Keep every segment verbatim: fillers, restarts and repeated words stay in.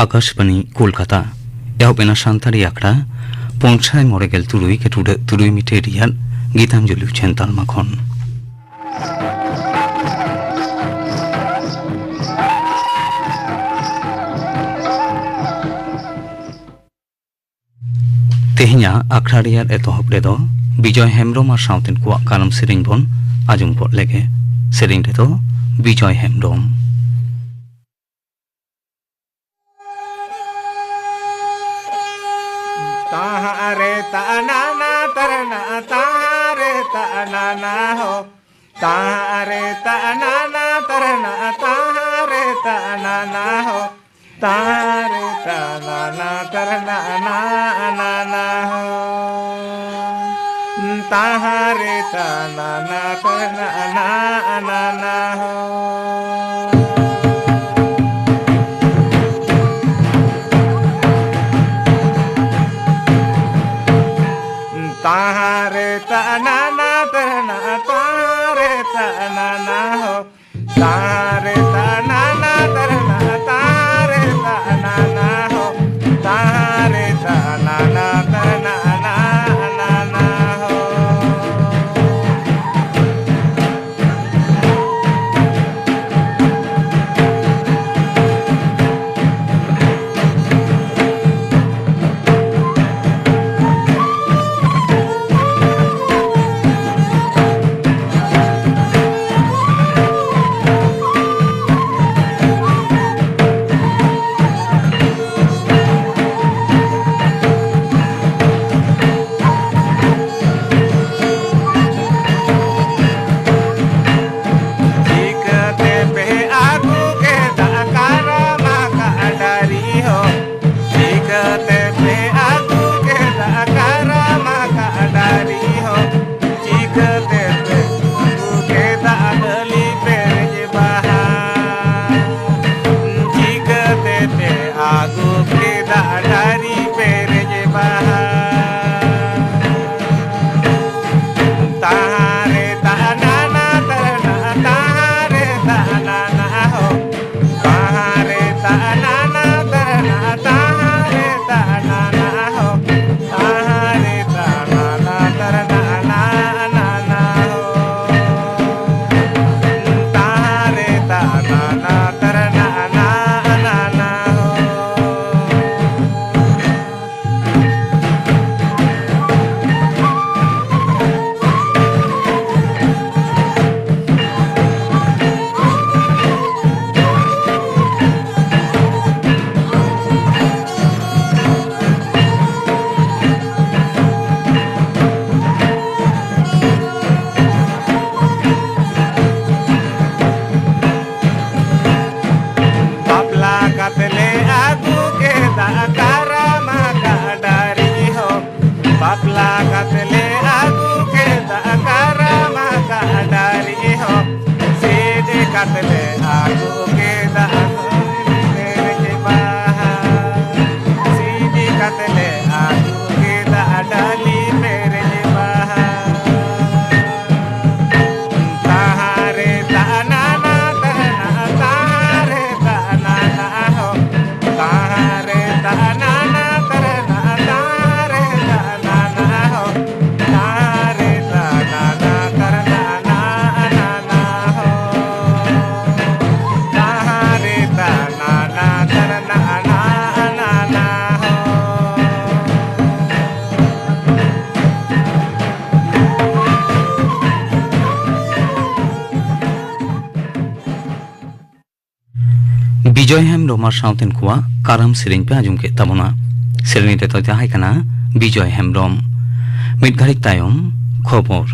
ᱟᱠᱟᱥᱵᱟᱬᱤ ᱠᱳᱞᱠᱟᱛᱟ᱾ ᱮᱦᱚᱵ ᱮᱱᱟ ᱥᱟᱱᱛᱟᱲᱤ ᱟᱠᱷᱲᱟ ᱯᱩᱱ ᱥᱟᱭ ᱢᱚᱬᱮ ᱜᱮᱞ ᱛᱩᱨᱩᱭ ᱜᱮᱴᱩᱰᱟᱹᱜ ᱛᱩᱨᱩᱭ ᱢᱤᱴᱟᱨ ᱨᱮᱭᱟᱜ ᱜᱤᱛᱟᱧᱡᱚᱞᱤ ᱩᱪᱷᱟᱹᱱ ᱛᱟᱞᱢᱟ ᱠᱷᱚᱱ᱾ ᱛᱮᱦᱮᱧᱟᱜ ᱟᱠᱷᱲᱟ ᱨᱮᱭᱟᱜ ᱮᱛᱚᱦᱚᱵ ᱨᱮᱫᱚ ᱵᱤᱡᱚᱭ ᱦᱮᱢᱵᱽᱨᱚᱢ ᱟᱨ ᱥᱟᱶᱛᱮᱱ ᱠᱚᱣᱟᱜ ᱠᱟᱨᱟᱢ ᱥᱮᱨᱮᱧ ᱵᱚᱱ ᱟᱸᱡᱚᱢ ᱜᱚᱫ ᱞᱮᱜᱮ᱾ ᱥᱮᱨᱮᱧ ᱨᱮᱫᱚ ᱵᱤᱡᱚᱭ ᱦᱮᱢᱵᱽᱨᱚᱢ᱾ ᱛᱟᱦᱟᱸ ᱨᱮ ᱛᱟᱱᱟᱱᱟ ᱛᱟᱨᱱᱟ ᱛᱟᱦᱟᱸ ᱨᱮ ᱛᱟᱱᱟᱱᱟ ᱦᱳ᱾ ᱛᱟᱦᱟᱸ ᱨᱮ ᱛᱟᱱᱟᱱᱟ ᱛᱟᱨᱱᱟ ᱛᱟᱦᱟᱸ ᱨᱮ ᱛᱟᱱᱟᱱᱟ ᱦᱳ᱾ ᱛᱟᱦᱟᱸ ᱨᱮ ᱛᱟᱱᱟᱱᱟ ᱛᱟᱨᱱᱟ ᱱᱟ ᱱᱟ ᱦᱳ᱾ ᱛᱟᱦᱟᱸ ᱨᱮ ᱛᱟᱱᱟᱱᱟ ᱛᱟᱨᱱᱟ ᱱᱟ ᱱᱟ ᱦᱳ᱾ ᱛᱟᱦᱟᱸ ᱨᱮ ᱛᱟᱱᱟᱱᱟ ᱛᱟᱨᱱᱟ ᱛᱟᱦᱟᱸ ᱨᱮ ᱛᱟᱱᱟᱱᱟ ᱦᱳ᱾ ᱛᱟᱦᱟᱸ ᱨᱮ ᱛᱟᱱᱟᱱᱟ ᱛᱟᱨᱱᱟ ᱛᱟᱦᱟᱸ ᱨᱮ ᱛᱟᱱᱟᱱᱟ ᱦᱳ᱾ ᱛᱟᱦᱟᱸ ᱨᱮ ᱛᱟᱱᱟᱱᱟ ᱛᱟᱨᱱᱟ ᱱᱟ ᱱᱟ ᱦᱳ᱾ Tahare ta na na ta na, tahare ta na na ho. Tahare ta na na ta na, tahare ta na na ho. Tahare ta na na ta na na na ho. Tahare ta na na ta na na na ho. ᱵᱟᱯᱞᱟ ᱠᱟᱛᱮ ᱞᱮ ᱟᱹᱜᱩ ᱠᱮᱫᱟ ᱠᱟᱨᱟᱢ ᱠᱟᱰᱟ ᱨᱤᱦᱚ᱾ ᱵᱟᱯᱞᱟ ᱠᱟᱛᱮ ᱞᱮ ᱟᱹᱜᱩ ᱠᱮᱫᱟ ᱠᱟᱨᱟᱢ ᱠᱟᱰᱟ ᱨᱤᱦᱚ᱾ ᱥᱤᱫᱤ ᱠᱟᱛᱮ ᱞᱮ ᱟᱹᱜᱩ ᱠᱮᱫᱟ ᱯᱮᱨᱮᱡ ᱵᱟᱦᱟ᱾ ᱥᱤᱫᱤ ᱠᱟᱛᱮ ᱞᱮ ᱟᱹᱜᱩ ᱠᱮᱫᱟ ᱰᱟᱹᱞᱤ ᱯᱮᱨᱮᱡ ᱵᱟᱦᱟ᱾ ᱛᱟᱦᱟᱨᱮ ᱛᱟᱱᱟᱱᱟ ᱛᱟᱨᱟᱱᱟ, ᱛᱟᱦᱟᱨᱮ ᱛᱟᱱᱟᱱᱟ ᱦᱚ᱾ ᱛᱟᱦᱟᱨᱮ ᱛᱟᱱᱟᱱᱟ ᱛᱟᱨᱟᱱᱟ, ᱛᱟᱦᱟᱨᱮ ᱛᱟᱱᱟᱱᱟ ᱦᱚ᱾ ᱛᱟᱦᱟᱨᱮ ᱛᱟᱱᱟᱱᱟ ᱛᱟᱨᱟᱱᱟ ᱱᱟᱱᱟ ᱦᱚ᱾ ᱛᱟᱦᱟᱨᱮ ᱛᱟᱱᱟᱱᱟ ᱛᱟᱨᱟᱱᱟ ᱱᱟᱱᱟ ᱦᱚ᱾ ᱵᱤᱡᱚᱭ ᱦᱮᱢᱵᱽᱨᱚᱢ ᱟᱨ ᱥᱟᱶᱛᱮᱱ ᱠᱚᱣᱟᱜ ᱠᱟᱨᱟᱢ ᱥᱮᱨᱮᱧ ᱯᱮ ᱟᱸᱡᱚᱢ ᱠᱮᱫ ᱛᱟᱵᱚᱱᱟ᱾ ᱥᱮᱨᱮᱧ ᱨᱮᱫᱚ ᱡᱟᱦᱟᱸᱭ ᱠᱟᱱᱟ ᱵᱤᱡᱚᱭ ᱦᱮᱢᱵᱽᱨᱚᱢ᱾ ᱢᱤᱫ ᱜᱷᱟᱹᱲᱤᱡ ᱛᱟᱭᱚᱢ ᱠᱷᱚᱵᱚᱨ᱾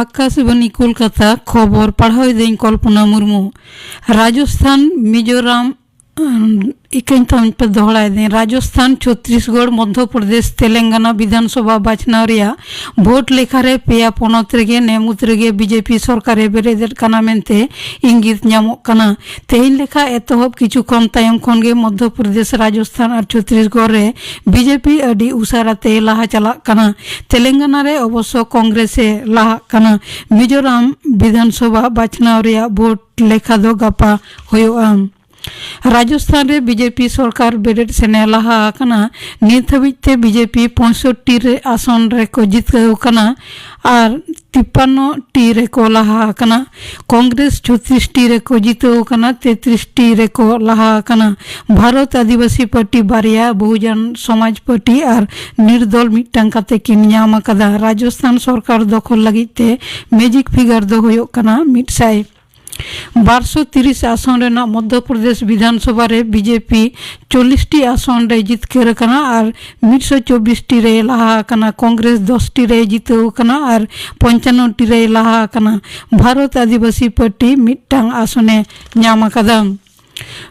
ᱟᱠᱟᱥᱵᱟᱱᱤ ᱠᱳᱞᱠᱟᱛᱟ, ᱠᱷᱚᱵᱚᱨ ᱯᱟᱲᱦᱟᱣ ᱮᱫᱟᱹᱧ ᱠᱚᱞᱯᱚᱱᱟ ᱢᱩᱨᱢᱩ᱾ ᱨᱟᱡᱚᱥᱛᱷᱟᱱ, ᱢᱤᱡᱳᱨᱟᱢ, ᱤᱠᱟᱹᱧ ᱛᱟᱢ ᱯᱮ ᱫᱚᱦᱲᱟᱭ ᱫᱟᱹᱧ᱾ ᱨᱟᱡᱚᱥᱛᱷᱟᱱ, ᱪᱷᱚᱛᱨᱤᱥᱜᱚᱲ, ᱢᱚᱫᱷᱭᱚ ᱯᱨᱚᱫᱮᱥ, ᱛᱮᱞᱮᱝᱜᱟᱱᱟ ᱵᱤᱫᱷᱟᱱ ᱥᱚᱵᱷᱟ ᱵᱟᱪᱷᱱᱟᱣ ᱨᱮᱭᱟᱜ ᱵᱷᱳᱴ ᱞᱮᱠᱷᱟ ᱨᱮ ᱯᱮᱭᱟ ᱯᱚᱱᱚᱛ ᱨᱮᱜᱮ ᱱᱮᱢᱩᱛ ᱨᱮᱜᱮ ᱵᱤᱡᱮᱯᱤ ᱥᱚᱨᱠᱟᱨ ᱮ ᱵᱮᱨᱮᱫ ᱮᱫ ᱠᱟᱱᱟ ᱢᱮᱱᱛᱮ ᱤᱝᱜᱤᱛ ᱧᱟᱢᱚᱜ ᱠᱟᱱᱟ᱾ ᱛᱮᱦᱮᱧ ᱞᱮᱠᱷᱟ ᱮᱛᱚᱦᱚᱵ ᱠᱤᱪᱷᱩ ᱠᱷᱚᱱ ᱛᱟᱭᱚᱢ ᱠᱷᱚᱱ ᱜᱮ ᱢᱚᱫᱷᱭᱚ ᱯᱨᱚᱫᱮᱥ, ᱨᱟᱡᱚᱥᱛᱷᱟᱱ ᱟᱨ ᱪᱷᱚᱛᱨᱤᱥᱜᱚᱲ ᱨᱮ ᱵᱤᱡᱮᱯᱤ ᱟᱹᱰᱤ ᱩᱥᱟᱹᱨᱟ ᱛᱮ ᱞᱟᱦᱟ ᱪᱟᱞᱟᱜ ᱠᱟᱱᱟ᱾ ᱛᱮᱞᱮᱝᱜᱟᱱᱟ ᱨᱮ ᱚᱵᱚᱥᱥᱚ ᱠᱚᱝᱜᱨᱮᱥ ᱮ ᱞᱟᱦᱟᱜ ᱠᱟᱱᱟ᱾ ᱢᱤᱡᱳᱨᱟᱢ ᱵᱤᱫᱷᱟᱱ ᱥᱚᱵᱷᱟ ᱵᱟᱪᱷᱱᱟᱣ ᱨᱮᱭᱟᱜ ᱵᱷᱳᱴ ᱞᱮᱠᱷᱟ ᱫᱚ ᱜᱟᱯᱟ ᱦᱩᱭᱩᱜᱼᱟ᱾ ᱨᱟᱡᱚᱥᱛᱷᱟᱱ ᱨᱮ ᱵᱤᱡᱮᱯᱤ ᱥᱚᱨᱠᱟᱨ ᱵᱮᱨᱮᱫ ᱥᱮᱱᱮ ᱞᱟᱦᱟ ᱟᱠᱟᱱᱟ᱾ ᱱᱤᱛ ᱦᱟᱹᱵᱤᱡ ᱛᱮ ᱵᱤᱡᱮᱯᱤ ᱯᱚᱸᱭᱥᱚᱴᱴᱤ ᱨᱮ ᱟᱥᱚᱱ ᱨᱮᱠᱚ ᱡᱤᱛᱠᱟᱹᱣ ᱟᱠᱟᱱᱟ ᱟᱨ ᱛᱤᱯᱯᱟᱱᱱᱚ ᱴᱤ ᱨᱮᱠᱚ ᱞᱟᱦᱟ ᱟᱠᱟᱱᱟ᱾ ᱠᱚᱝᱜᱨᱮᱥ ᱪᱷᱚᱛᱨᱤᱥ ᱴᱤ ᱨᱮᱠᱚ ᱡᱤᱛᱟᱹᱣ ᱟᱠᱟᱱᱟ, ᱛᱮᱛᱨᱤᱥ ᱴᱤ ᱨᱮᱠᱚ ᱞᱟᱦᱟ ᱟᱠᱟᱱᱟ᱾ ᱵᱷᱟᱨᱚᱛ ᱟᱹᱫᱤᱵᱟᱹᱥᱤ ᱯᱟᱨᱴᱤ ᱵᱟᱨᱭᱟ, ᱵᱚᱦᱩᱡᱚᱱ ᱥᱚᱢᱟᱡᱽ ᱯᱟᱨᱴᱤ ᱟᱨ ᱱᱤᱨᱫᱚᱞ ᱢᱤᱫᱴᱟᱝ ᱠᱟᱛᱮ ᱠᱤᱱ ᱧᱟᱢ ᱟᱠᱟᱫᱟ᱾ ᱨᱟᱡᱚᱥᱛᱷᱟᱱ ᱥᱚᱨᱠᱟᱨ ᱫᱚᱠᱷᱚᱞ ᱞᱟᱹᱜᱤᱫ ᱛᱮ ᱢᱮᱡᱤᱠ ᱯᱷᱤᱜᱟᱨ ᱫᱚ ᱦᱩᱭᱩᱜ ᱠᱟᱱᱟ ᱢᱤᱫ ᱥᱟᱭ᱾ ᱵᱟᱨᱥᱚ ᱛᱤᱨᱤᱥ ᱟᱥᱚᱱ ᱨᱮᱱᱟᱜ ᱢᱚᱫᱷᱭᱚ ᱯᱨᱚᱫᱮᱥ ᱵᱤᱫᱷᱟᱱ ᱥᱚᱵᱷᱟ ᱨᱮ ᱵᱤᱡᱮᱯᱤ ᱪᱚᱞᱞᱤᱥ ᱴᱤ ᱟᱥᱚᱱ ᱨᱮ ᱡᱤᱛᱠᱟᱹᱨ ᱟᱠᱟᱱᱟ ᱟᱨ ᱢᱤᱫᱥᱚ ᱪᱚᱵᱵᱤᱥ ᱴᱤ ᱨᱮ ᱞᱟᱦᱟ ᱟᱠᱟᱱᱟ᱾ ᱠᱚᱝᱜᱨᱮᱥ ᱫᱚᱥ ᱴᱤ ᱨᱮ ᱡᱤᱛᱟᱹᱣ ᱟᱠᱟᱱᱟ ᱟᱨ ᱯᱚᱧᱪᱟᱱᱱᱚ ᱴᱤ ᱨᱮ ᱞᱟᱦᱟ ᱟᱠᱟᱱᱟ᱾ ᱵᱷᱟᱨᱚᱛ ᱟᱹᱫᱤᱵᱟᱹᱥᱤ ᱯᱟᱨᱴᱤ ᱢᱤᱫᱴᱟᱝ ᱟᱥᱚᱱᱮ ᱧᱟᱢ ᱟᱠᱟᱫᱟ᱾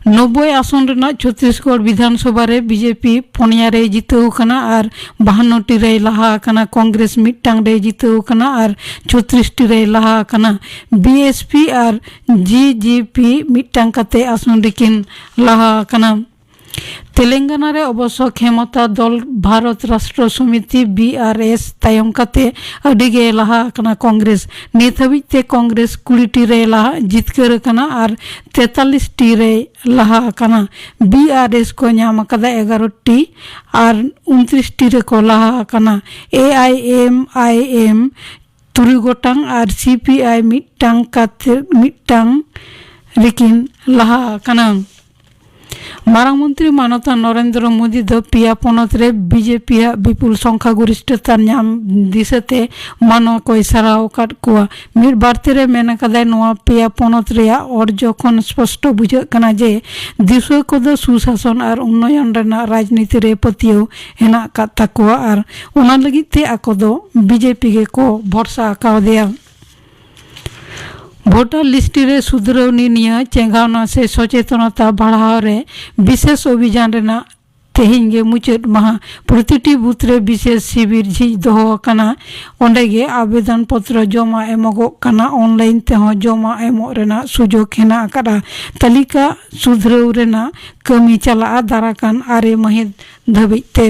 ᱱᱚᱵᱵᱳᱭ ᱟᱥᱚᱱ ᱨᱮᱱᱟᱜ ᱪᱷᱚᱛᱨᱤᱥᱜᱚᱲ ᱵᱤᱫᱷᱟᱱ ᱥᱚᱵᱷᱟ ᱨᱮ ᱵᱤᱡᱮᱯᱤ ᱯᱩᱱᱭᱟ ᱨᱮᱭ ᱡᱤᱛᱟᱹᱣ ᱟᱠᱟᱱᱟ ᱟᱨ ᱵᱟᱦᱟᱱᱱᱚ ᱴᱤ ᱨᱮᱭ ᱞᱟᱦᱟ ᱟᱠᱟᱱᱟ᱾ ᱠᱚᱝᱜᱨᱮᱥ ᱢᱤᱫᱴᱟᱝ ᱨᱮᱭ ᱡᱤᱛᱟᱹᱣ ᱟᱠᱟᱱᱟ ᱟᱨ ᱪᱷᱚᱛᱨᱤᱥ ᱴᱤ ᱨᱮᱭ ᱞᱟᱦᱟ ᱟᱠᱟᱱᱟ᱾ ᱵᱤ ᱮᱥ ᱯᱤ ᱟᱨ ᱡᱤ ᱡᱤ ᱯᱤ ᱢᱤᱫᱴᱟᱝ ᱠᱟᱛᱮ ᱟᱥᱚᱱ ᱨᱮᱠᱤᱱ ᱞᱟᱦᱟ ᱟᱠᱟᱱᱟ᱾ ᱛᱮᱞᱮᱝᱜᱟᱱᱟ ᱨᱮ ᱚᱵᱚᱥᱥᱚ ᱠᱷᱮᱢᱚᱛᱟ ᱫᱚᱞ ᱵᱷᱟᱨᱚᱛ ᱨᱟᱥᱴᱨᱚ ᱥᱚᱢᱤᱛᱤ, ᱵᱤ ᱟᱨ ᱮᱥ, ᱛᱟᱭᱚᱢ ᱠᱟᱛᱮ ᱟᱹᱰᱤ ᱜᱮ ᱞᱟᱦᱟ ᱟᱠᱟᱱᱟ ᱠᱚᱝᱜᱨᱮᱥ᱾ ᱱᱤᱛ ᱦᱟᱹᱵᱤᱡ ᱛᱮ ᱠᱚᱝᱜᱨᱮᱥ ᱠᱩᱲᱤ ᱴᱤ ᱨᱮ ᱞᱟᱦᱟ ᱡᱤᱛᱠᱟᱹᱨ ᱟᱠᱟᱱᱟ ᱟᱨ ᱛᱮᱛᱟᱞᱤᱥ ᱴᱤ ᱨᱮ ᱞᱟᱦᱟ ᱟᱠᱟᱱᱟ᱾ ᱵᱤ ᱟᱨ ᱮᱥ ᱠᱚ ᱧᱟᱢ ᱟᱠᱟᱫᱟ ᱮᱜᱟᱨᱚ ᱴᱤ ᱟᱨ ᱩᱱᱛᱨᱤᱥ ᱴᱤ ᱨᱮᱠᱚ ᱞᱟᱦᱟ ᱟᱠᱟᱱᱟ᱾ ᱮ ᱟᱭ ᱮᱢ ᱟᱭ ᱮᱢ ᱛᱩᱨᱩᱭ ᱜᱚᱴᱟᱝ ᱟᱨ ᱥᱤ ᱯᱤ ᱟᱭ ᱢᱤᱫᱴᱟᱝ ᱠᱟᱛᱮ ᱢᱤᱫᱴᱟᱝ ᱨᱮᱠᱤᱱ ᱞᱟᱦᱟ ᱟᱠᱟᱱᱟ᱾ ᱢᱟᱨᱟᱝ ᱢᱚᱱᱛᱨᱤ ᱢᱟᱱᱚᱛᱟᱱ ᱱᱚᱨᱮᱱᱫᱨᱚ ᱢᱳᱫᱤ ᱫᱚ ᱯᱮᱭᱟ ᱯᱚᱱᱚᱛ ᱨᱮ ᱵᱤᱡᱮᱯᱤ ᱟᱜ ᱵᱤᱯᱩᱞ ᱥᱚᱝᱠᱷᱟ ᱜᱚᱨᱤᱥᱴᱷᱚᱛᱟ ᱧᱟᱢ ᱫᱤᱥᱟᱹᱛᱮ ᱢᱟᱱᱣᱟ ᱠᱚᱭ ᱥᱟᱨᱦᱟᱣ ᱟᱠᱟᱫ ᱠᱚᱣᱟ᱾ ᱢᱤᱫ ᱵᱟᱨᱛᱮ ᱨᱮ ᱢᱮᱱ ᱟᱠᱟᱫᱟᱭ, ᱱᱚᱣᱟ ᱯᱮᱭᱟ ᱯᱚᱱᱚᱛ ᱨᱮᱭᱟᱜ ᱚᱨᱡᱚ ᱠᱷᱚᱱ ᱥᱯᱚᱥᱴᱚ ᱵᱩᱡᱷᱟᱹᱜ ᱠᱟᱱᱟ ᱡᱮ ᱫᱤᱥᱩᱣᱟᱹ ᱠᱚᱫᱚ ᱥᱩᱥᱟᱥᱚᱱ ᱟᱨ ᱩᱱᱱᱚᱭᱚᱱ ᱨᱮᱱᱟᱜ ᱨᱟᱡᱽᱱᱤᱛᱤ ᱨᱮ ᱯᱟᱹᱛᱭᱟᱹᱣ ᱦᱮᱱᱟᱜ ᱟᱠᱟᱫ ᱛᱟᱠᱚᱣᱟ ᱟᱨ ᱚᱱᱟ ᱞᱟᱹᱜᱤᱫ ᱛᱮ ᱟᱠᱚ ᱫᱚ ᱵᱤᱡᱮᱯᱤ ᱜᱮᱠᱚ ᱵᱷᱚᱨᱥᱟ ᱟᱠᱟᱣᱟᱫᱮᱭᱟ᱾ ᱵᱷᱳᱴᱟᱨ ᱞᱤᱥᱴ ᱨᱮ ᱥᱩᱫᱷᱨᱟᱹᱣ ᱱᱤᱭᱟᱹ ᱪᱮᱸᱜᱷᱟᱣᱱᱟ ᱥᱮ ᱥᱚᱪᱮᱛᱚᱱᱚᱛᱟ ᱵᱟᱲᱦᱟᱣ ᱨᱮ ᱵᱤᱥᱮᱥ ᱚᱵᱷᱤᱡᱟᱱ ᱨᱮᱱᱟᱜ ᱛᱮᱦᱮᱧ ᱜᱮ ᱢᱩᱪᱟᱹᱫ ᱢᱟᱦᱟ᱾ ᱯᱨᱚᱛᱤᱴᱤ ᱵᱩᱛᱷ ᱨᱮ ᱵᱤᱥᱮᱥ ᱥᱤᱵᱤᱨ ᱡᱷᱤᱡ ᱫᱚᱦᱚ ᱟᱠᱟᱱᱟ᱾ ᱚᱸᱰᱮ ᱜᱮ ᱟᱵᱮᱫᱚᱱ ᱯᱚᱛᱨᱚ ᱡᱚᱢᱟ ᱮᱢᱚᱜᱚᱜ ᱠᱟᱱᱟ᱾ ᱚᱱᱞᱟᱭᱤᱱ ᱛᱮᱦᱚᱸ ᱡᱚᱢᱟ ᱮᱢᱚᱜ ᱨᱮᱱᱟᱜ ᱥᱩᱡᱳᱜᱽ ᱦᱮᱱᱟᱜ ᱟᱠᱟᱫᱼᱟ᱾ ᱛᱟᱹᱞᱤᱠᱟ ᱥᱩᱫᱷᱨᱟᱹᱣ ᱨᱮᱱᱟᱜ ᱠᱟᱹᱢᱤ ᱪᱟᱞᱟᱜᱼᱟ ᱫᱟᱨᱟᱠᱟᱱ ᱟᱨᱮ ᱢᱟᱹᱦᱤᱛ ᱫᱷᱟᱹᱵᱤᱡ ᱛᱮ᱾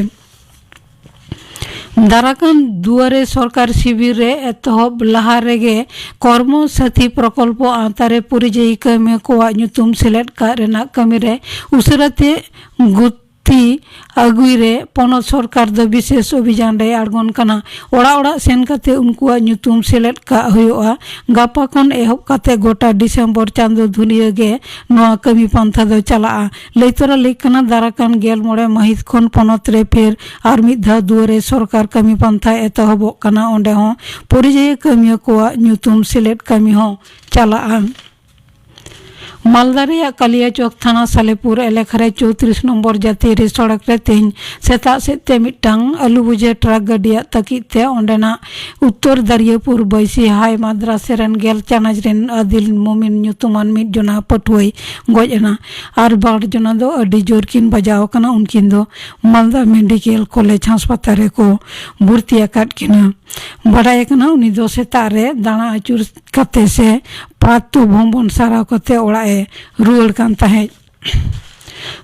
ᱫᱟᱨᱟᱠᱟᱱ ᱫᱩᱣᱟᱨᱮ ᱥᱚᱨᱠᱟᱨ ᱥᱤᱵᱤᱨ ᱨᱮ ᱮᱛᱚᱦᱚᱵ ᱞᱟᱦᱟ ᱨᱮᱜᱮ ᱠᱚᱨᱢᱚ ᱥᱟᱹᱛᱷᱤ ᱯᱨᱚᱠᱚᱞᱯᱚ ᱟᱶᱛᱟ ᱨᱮ ᱯᱚᱨᱤᱡᱟᱭᱤ ᱠᱟᱹᱢᱤᱭᱟᱹ ᱠᱚᱣᱟᱜ ᱧᱩᱛᱩᱢ ᱥᱮᱞᱮᱫ ᱠᱟᱜ ᱨᱮᱱᱟᱜ ᱠᱟᱹᱢᱤ ᱨᱮ ᱩᱥᱟᱹᱨᱟ ᱛᱮ ᱜᱩᱛᱤ ᱟᱹᱜᱩᱭ ᱨᱮ ᱯᱚᱱᱚᱛ ᱥᱚᱨᱠᱟᱨ ᱫᱚ ᱵᱤᱥᱮᱥ ᱚᱵᱷᱤᱡᱟᱱ ᱨᱮ ᱟᱬᱜᱚᱱ ᱠᱟᱱᱟ᱾ ᱚᱲᱟᱜ ᱚᱲᱟᱜ ᱥᱮᱱ ᱠᱟᱛᱮ ᱩᱱᱠᱩᱣᱟᱜ ᱧᱩᱛᱩᱢ ᱥᱮᱞᱮᱫ ᱠᱟᱜ ᱦᱩᱭᱩᱜᱼᱟ᱾ ᱜᱟᱯᱟ ᱠᱷᱚᱱ ᱮᱦᱚᱵ ᱠᱟᱛᱮ ᱜᱚᱴᱟ ᱰᱤᱥᱮᱢᱵᱚᱨ ᱪᱟᱸᱫᱚ ᱫᱷᱩᱨᱤᱭᱟᱹ ᱜᱮ ᱱᱚᱣᱟ ᱠᱟᱹᱢᱤ ᱯᱟᱱᱛᱷᱟ ᱫᱚ ᱪᱟᱞᱟᱜᱼᱟ᱾ ᱞᱟᱹᱭ ᱛᱚᱨᱟ ᱞᱮᱠ ᱠᱟᱱᱟ, ᱫᱟᱨᱟᱠᱟᱱ ᱜᱮᱞ ᱢᱚᱬᱮ ᱢᱟᱹᱦᱤᱛ ᱠᱷᱚᱱ ᱯᱚᱱᱚᱛ ᱨᱮ ᱯᱷᱮᱨ ᱟᱨ ᱢᱤᱫ ᱫᱷᱟᱣ ᱫᱩᱣᱟᱨᱮ ᱥᱚᱨᱠᱟᱨ ᱠᱟᱹᱢᱤ ᱯᱟᱱᱛᱷᱟ ᱮᱛᱚᱦᱚᱵᱚᱜ ᱠᱟᱱᱟ᱾ ᱚᱸᱰᱮ ᱦᱚᱸ ᱯᱚᱨᱤᱡᱟᱭᱤ ᱠᱟᱹᱢᱤᱭᱟᱹ ᱠᱚᱣᱟᱜ ᱧᱩᱛᱩᱢ ᱥᱮᱞᱮᱫ ᱠᱟᱹᱢᱤ ᱦᱚᱸ ᱪᱟᱞᱟᱜᱼᱟ᱾ ᱢᱟᱞᱫᱟ ᱨᱮᱭᱟᱜ ᱠᱟᱞᱤᱭᱟᱪᱚᱠ ᱛᱷᱟᱱᱟ ᱥᱟᱞᱮᱯᱩᱨ ᱮᱞᱟᱠᱟ ᱨᱮ ᱪᱳᱭᱛᱨᱤᱥ ᱱᱚᱢᱵᱚᱨ ᱡᱟᱹᱛᱤᱭᱟᱹᱨᱤ ᱥᱚᱲᱚᱠ ᱨᱮ ᱛᱮᱦᱮᱧ ᱥᱮᱛᱟᱜ ᱥᱮᱫ ᱛᱮ ᱢᱤᱫᱴᱟᱝ ᱟᱹᱞᱩ ᱵᱩᱡᱷᱟᱹ ᱴᱨᱟᱠ ᱜᱟᱹᱰᱤᱭᱟᱜ ᱛᱟᱹᱠᱤᱡ ᱛᱮ ᱚᱸᱰᱮᱱᱟᱜ ᱩᱛᱛᱚᱨ ᱫᱟᱨᱤᱭᱟᱹᱯᱩᱨ ᱵᱟᱹᱭᱥᱤ ᱦᱟᱭ ᱢᱟᱫᱽᱨᱟᱥ ᱨᱮᱱ ᱜᱮᱞ ᱪᱟᱱᱟᱪ ᱨᱮᱱ ᱟᱫᱤᱞ ᱢᱚᱢᱤᱱ ᱧᱩᱛᱩᱢᱟᱱ ᱢᱤᱫ ᱡᱚᱱᱟ ᱯᱟᱹᱴᱷᱩᱣᱟᱹᱭ ᱜᱚᱡ ᱮᱱᱟ᱾ ᱟᱨ ᱵᱟᱨ ᱡᱚᱱᱟ ᱫᱚ ᱟᱹᱰᱤ ᱡᱳᱨ ᱠᱤᱱ ᱵᱟᱡᱟᱣ ᱟᱠᱟᱱᱟ᱾ ᱩᱱᱠᱤᱱ ᱫᱚ ᱢᱟᱞᱫᱟ ᱢᱮᱰᱤᱠᱮᱞ ᱠᱚᱞᱮᱡᱽ ᱦᱟᱥᱯᱟᱛᱟᱞ ᱨᱮᱠᱚ ᱵᱷᱚᱨᱛᱤ ᱟᱠᱟᱫ ᱠᱤᱱᱟ᱾ ᱵᱟᱰᱟᱭ ᱟᱠᱟᱱᱟ, ᱩᱱᱤ ᱫᱚ ᱥᱮᱛᱟᱜ ᱨᱮ ᱫᱟᱬᱟ ᱟᱹᱪᱩᱨ ᱠᱟᱛᱮ ᱥᱮ ᱯᱨᱟᱛᱚ ᱵᱷᱚᱢᱵᱚᱱ ᱥᱟᱨᱟᱣ ᱠᱟᱛᱮ ᱚᱲᱟᱜ ᱮ ᱨᱩᱣᱟᱹᱲ ᱠᱟᱱ ᱛᱟᱦᱮᱸᱫ᱾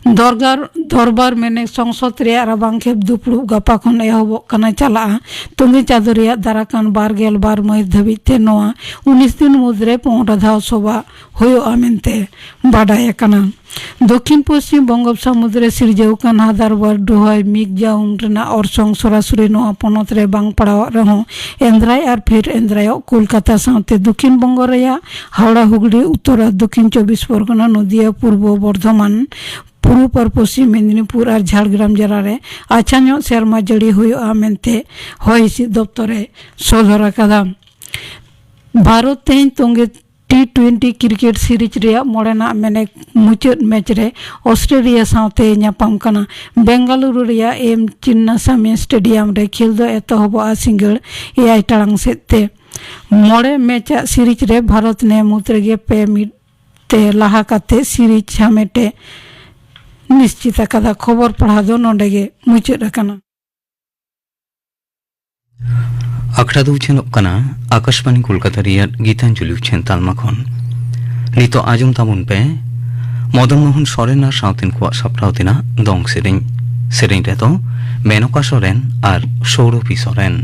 ᱫᱚᱨᱜᱟᱨ, ᱫᱚᱨᱵᱟᱨ ᱢᱮᱱᱮᱠ ᱥᱚᱝᱥᱚᱫ ᱨᱮᱭᱟᱜ ᱨᱟᱵᱟᱝ ᱠᱷᱮᱯ ᱫᱩᱯᱲᱩᱵ ᱜᱟᱯᱟ ᱠᱷᱚᱱ ᱮᱦᱚᱵᱚᱜ ᱠᱟᱱᱟ, ᱪᱟᱞᱟᱜᱼᱟ᱾ ᱛᱚᱸᱜᱮ ᱪᱟᱸᱫᱚ ᱨᱮᱭᱟᱜ ᱫᱟᱨᱟᱠᱟᱱ ᱵᱟᱨ ᱜᱮᱞ ᱵᱟᱨ ᱢᱟᱹᱦᱤᱛ ᱫᱷᱟᱹᱵᱤᱡ ᱛᱮ ᱱᱚᱣᱟ ᱩᱱᱤᱥ ᱫᱤᱱ ᱢᱩᱫᱽᱨᱮ ᱯᱚᱱᱨᱚ ᱫᱷᱟᱣ ᱥᱚᱵᱷᱟ ᱦᱩᱭᱩᱜᱼᱟ ᱢᱮᱱᱛᱮ ᱵᱟᱰᱟᱭ ᱟᱠᱟᱱᱟ᱾ ᱫᱚᱠᱷᱤᱱ ᱯᱚᱥᱪᱤᱢ ᱵᱚᱝᱜᱳᱯᱥᱟᱢᱩᱫᱽ ᱨᱮ ᱥᱤᱨᱡᱟᱹᱣ ᱠᱟᱱ ᱦᱟᱫᱟᱨ ᱵᱟᱨᱰᱩᱦᱚᱭ ᱢᱤᱜᱡᱟᱣᱩᱱ ᱨᱮᱱᱟᱜ ᱚᱨᱥᱚᱝ ᱥᱚᱨᱟᱥᱚᱨᱤ ᱱᱚᱣᱟ ᱯᱚᱱᱚᱛ ᱨᱮ ᱵᱟᱝ ᱯᱟᱲᱟᱣᱚᱜ ᱨᱮᱦᱚᱸ, ᱮᱱᱫᱨᱟᱭ ᱟᱨ ᱯᱷᱮᱨ ᱮᱱᱫᱨᱟᱭᱚᱜ ᱠᱳᱞᱠᱟᱛᱟ ᱥᱟᱶᱛᱮ ᱫᱚᱠᱷᱤᱱ ᱵᱚᱝᱜᱚ ᱨᱮᱭᱟᱜ ᱦᱟᱣᱲᱟ ᱦᱩᱜᱽᱞᱤ, ᱩᱛᱛᱚᱨ ᱟᱨ ᱫᱚᱠᱷᱤᱱ ᱪᱚᱵᱵᱤᱥ ᱯᱚᱨᱜᱚᱱᱟ, ᱱᱚᱫᱤᱭᱟ, ᱯᱩᱨᱵᱚ ᱵᱚᱨᱫᱷᱚᱢᱟᱱ, ᱯᱩᱨᱩᱵ ᱟᱨ ᱯᱚᱥᱪᱤᱢ ᱢᱮᱫᱤᱱᱤᱯᱩᱨ ᱟᱨ ᱡᱷᱟᱲᱜᱨᱟᱢ ᱡᱮᱞᱟ ᱨᱮ ᱟᱪᱷᱟ ᱧᱚᱜ ᱥᱮᱨᱢᱟ ᱡᱟᱹᱲᱤ ᱦᱩᱭᱩᱜᱼᱟ ᱢᱮᱱᱛᱮ ᱦᱚᱭ ᱦᱤᱸᱥᱤᱫ ᱫᱚᱯᱛᱚᱨ ᱮ ᱥᱚᱫᱚᱨ ᱟᱠᱟᱫᱟ᱾ ᱵᱷᱟᱨᱚᱛ ᱛᱮᱦᱮᱧ ᱛᱚᱸᱜᱮ ᱴᱤ ᱴᱩᱭᱮᱱᱴᱤ ᱠᱨᱤᱠᱮᱴ ᱥᱤᱨᱤᱡᱽ ᱨᱮᱭᱟᱜ ᱢᱚᱬᱮᱱᱟᱜ ᱢᱮᱱᱮᱠ ᱢᱩᱪᱟᱹᱫ ᱢᱮᱪ ᱨᱮ ᱚᱥᱴᱨᱮᱞᱤᱭᱟ ᱥᱟᱶᱛᱮ ᱧᱟᱯᱟᱢ ᱠᱟᱱᱟ᱾ ᱵᱮᱝᱜᱟᱞᱩᱨᱩ ᱨᱮᱭᱟᱜ ᱮᱢ ᱪᱤᱱᱱᱟᱥᱟᱢᱤ ᱥᱴᱮᱰᱤᱭᱟᱢ ᱨᱮ ᱠᱷᱮᱞ ᱫᱚ ᱮᱛᱚᱦᱚᱵᱚᱜᱼᱟ ᱥᱤᱸᱜᱟᱹᱲ ᱮᱭᱟᱭ ᱴᱟᱲᱟᱝ ᱥᱮᱫ ᱛᱮ᱾ ᱢᱚᱬᱮ ᱢᱮᱪ ᱟᱜ ᱥᱤᱨᱤᱡᱽ ᱨᱮ ᱵᱷᱟᱨᱚᱛ ᱱᱮ ᱢᱩᱫᱽ ᱨᱮᱜᱮ ᱯᱮ ᱢᱤᱫ ᱛᱮ ᱞᱟᱦᱟ ᱠᱟᱛᱮ ᱥᱤᱨᱤᱡᱽ ᱦᱟᱢᱮᱴ ᱮ ᱱᱤᱥᱪᱤᱛ ᱟᱠᱟᱫᱟ᱾ ᱠᱷᱚᱵᱚᱨ ᱯᱟᱲᱦᱟᱣ ᱫᱚ ᱱᱚᱰᱮ ᱜᱮ ᱢᱩᱪᱟᱹᱫ ᱟᱠᱟᱱᱟ᱾ ᱟᱠᱷᱲᱟ ᱫᱚ ᱩᱪᱷᱟᱹᱱᱚᱜ ᱠᱟᱱᱟ ᱟᱠᱟᱥᱵᱟᱱᱤ ᱠᱳᱞᱠᱟᱛᱟ ᱨᱮᱭᱟᱜ ᱜᱤᱛᱟᱧᱡᱚᱞᱤ ᱩᱪᱷᱟᱹᱱ ᱛᱟᱞᱢᱟ ᱠᱷᱚᱱ᱾ ᱱᱤᱛᱚᱜ ᱟᱸᱡᱚᱢ ᱛᱟᱵᱚᱱ ᱯᱮ ᱢᱚᱫᱚᱱ ᱢᱳᱦᱚᱱ ᱥᱚᱨᱮᱱ ᱟᱨ ᱥᱟᱶᱛᱮᱱ ᱠᱚᱣᱟᱜ ᱥᱟᱯᱲᱟᱣ ᱛᱮᱱᱟᱜ ᱫᱚᱝ ᱥᱮᱨᱮᱧ᱾ ᱥᱮᱨᱮᱧ ᱨᱮᱫᱚ ᱢᱮᱱᱚᱠᱟ ᱥᱚᱨᱮᱱ ᱟᱨ ᱥᱳᱣᱨᱚᱵᱷᱤ ᱥᱚᱨᱮᱱ᱾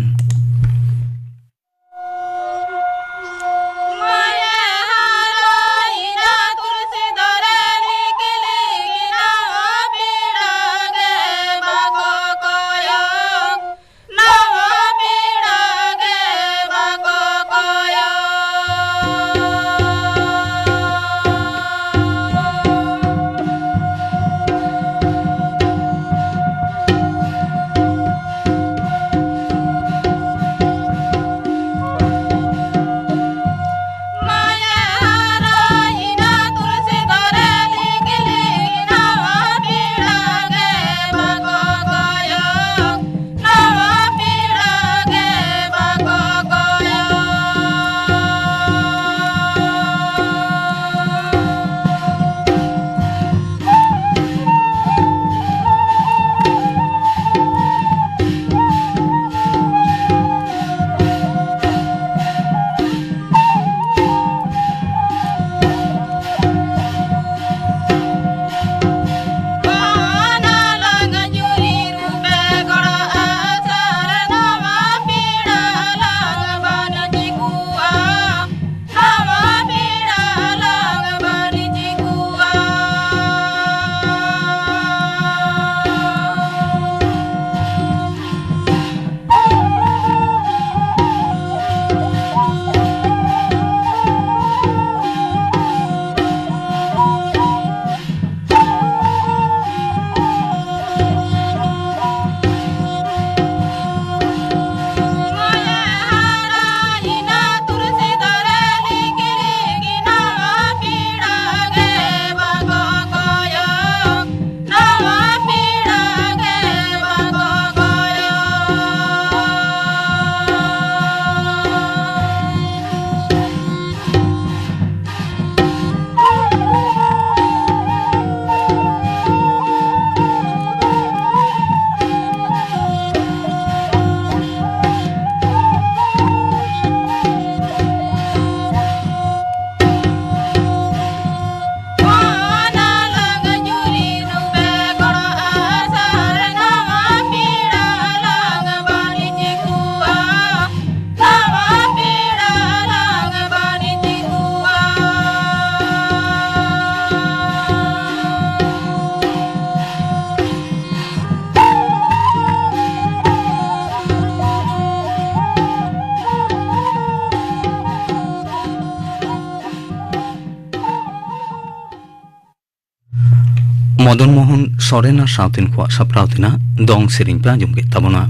ᱢᱚᱫᱚᱱ ᱢᱳᱦᱚᱱ ᱥᱚᱨᱮᱱ ᱟᱨ ᱥᱟᱶᱛᱮᱱ ᱠᱚᱣᱟᱜ ᱥᱟᱯᱲᱟᱣ ᱛᱮᱱᱟᱜ ᱫᱚᱝ ᱥᱮᱨᱮᱧ ᱯᱮ ᱟᱸᱡᱚᱢ ᱠᱮᱫ ᱛᱟᱵᱚᱱᱟ᱾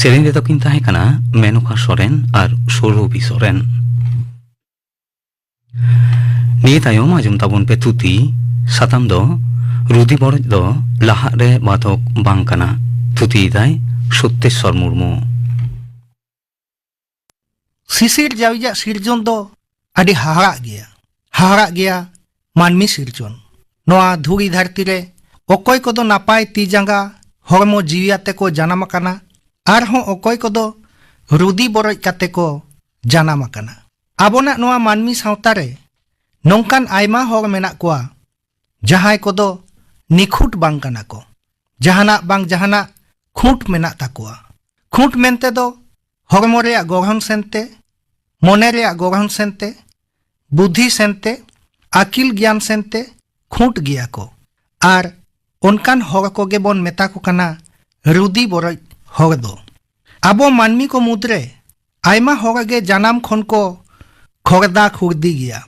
ᱥᱮᱨᱮᱧ ᱨᱮᱫᱚ ᱠᱤᱱ ᱛᱟᱦᱮᱸ ᱠᱟᱱᱟ ᱢᱮᱱᱚᱠᱟ ᱥᱚᱨᱮᱱ ᱟᱨ ᱥᱳᱨᱚᱵᱷᱤ ᱥᱚᱨᱮᱱ᱾ ᱱᱤᱭᱟᱹ ᱛᱟᱭᱚᱢ ᱟᱸᱡᱚᱢ ᱛᱟᱵᱚᱱ ᱯᱮ ᱛᱷᱩᱛᱤ᱾ ᱥᱟᱛᱟᱢ ᱫᱚ ᱨᱩᱫᱤ ᱵᱚᱨᱚᱡ ᱫᱚ ᱞᱟᱦᱟᱜ ᱨᱮ ᱵᱟᱫᱷᱚᱠ ᱵᱟᱝ ᱠᱟᱱᱟ᱾ ᱛᱷᱩᱛᱤᱭᱮᱫᱟᱭ ᱥᱚᱛᱭᱮᱥᱣᱚᱨ ᱢᱩᱨᱢᱩ᱾ ᱥᱤᱥᱤᱨ ᱡᱟᱹᱣᱤᱡᱟᱜ ᱥᱤᱨᱡᱚᱱ ᱫᱚ ᱟᱹᱰᱤ ᱦᱟᱦᱟᱲᱟᱜ ᱜᱮᱭᱟ᱾ ᱦᱟᱦᱟᱲᱟᱜ ᱜᱮᱭᱟ ᱢᱟᱹᱱᱢᱤ ᱥᱤᱨᱡᱚᱱ᱾ ᱱᱚᱣᱟ ᱫᱷᱩᱲᱤ ᱫᱷᱟᱹᱨᱛᱤ ᱨᱮ ᱚᱠᱚᱭ ᱠᱚᱫᱚ ᱱᱟᱯᱟᱭ ᱛᱤ ᱡᱟᱸᱜᱟ ᱦᱚᱲᱢᱚ ᱡᱤᱣᱤ ᱟᱛᱮ ᱠᱚ ᱡᱟᱱᱟᱢ ᱟᱠᱟᱱᱟ, ᱟᱨᱦᱚᱸ ᱚᱠᱚᱭ ᱠᱚᱫᱚ ᱨᱩᱫᱤ ᱵᱚᱨᱚᱡ ᱠᱟᱛᱮ ᱠᱚ ᱡᱟᱱᱟᱢ ᱟᱠᱟᱱᱟ᱾ ᱟᱵᱚᱱᱟᱜ ᱱᱚᱣᱟ ᱢᱟᱹᱱᱢᱤ ᱥᱟᱶᱛᱟ ᱨᱮ ᱱᱚᱝᱠᱟᱱ ᱟᱭᱢᱟ ᱦᱚᱲ ᱢᱮᱱᱟᱜ ᱠᱚᱣᱟ, ᱡᱟᱦᱟᱸᱭ ᱠᱚᱫᱚ ᱱᱤᱠᱷᱩᱴ ᱵᱟᱝ ᱠᱟᱱᱟ ᱠᱚ᱾ ᱡᱟᱦᱟᱱᱟᱜ ᱵᱟᱝ ᱡᱟᱦᱟᱱᱟᱜ ᱠᱷᱩᱸᱴ ᱢᱮᱱᱟᱜ ᱛᱟᱠᱚᱣᱟ᱾ ᱠᱷᱩᱸᱴ ᱢᱮᱱᱛᱮ ᱫᱚ ᱦᱚᱲᱢᱚ ᱨᱮᱭᱟᱜ ᱜᱚᱲᱦᱚᱱ ᱥᱮᱱᱛᱮ, ᱢᱚᱱᱮ ᱨᱮᱭᱟᱜ ᱜᱚᱲᱦᱚᱱ ᱥᱮᱱᱛᱮ, ᱵᱩᱫᱷᱤ ᱥᱮᱱᱛᱮ, ᱟᱹᱠᱤᱞ ᱜᱮᱭᱟᱱ ᱥᱮᱱᱛᱮ ᱠᱷᱩᱸᱴ ᱜᱮᱭᱟ ᱠᱚ᱾ ᱟᱨ ᱚᱱᱠᱟᱱ ᱦᱚᱲ ᱠᱚᱜᱮ ᱵᱚᱱ ᱢᱮᱛᱟ ᱠᱚ ᱠᱟᱱᱟ ᱨᱩᱫᱤ ᱵᱚᱨᱚᱡ ᱦᱚᱲ ᱫᱚ᱾ ᱟᱵᱚ ᱢᱟᱹᱱᱢᱤ ᱠᱚ ᱢᱩᱫᱽᱨᱮ ᱟᱭᱢᱟ ᱦᱚᱲ ᱜᱮ ᱡᱟᱱᱟᱢ ᱠᱷᱚᱱ ᱠᱚ ᱠᱷᱚᱨᱫᱟ ᱠᱷᱩᱨᱫᱤ ᱜᱮᱭᱟ᱾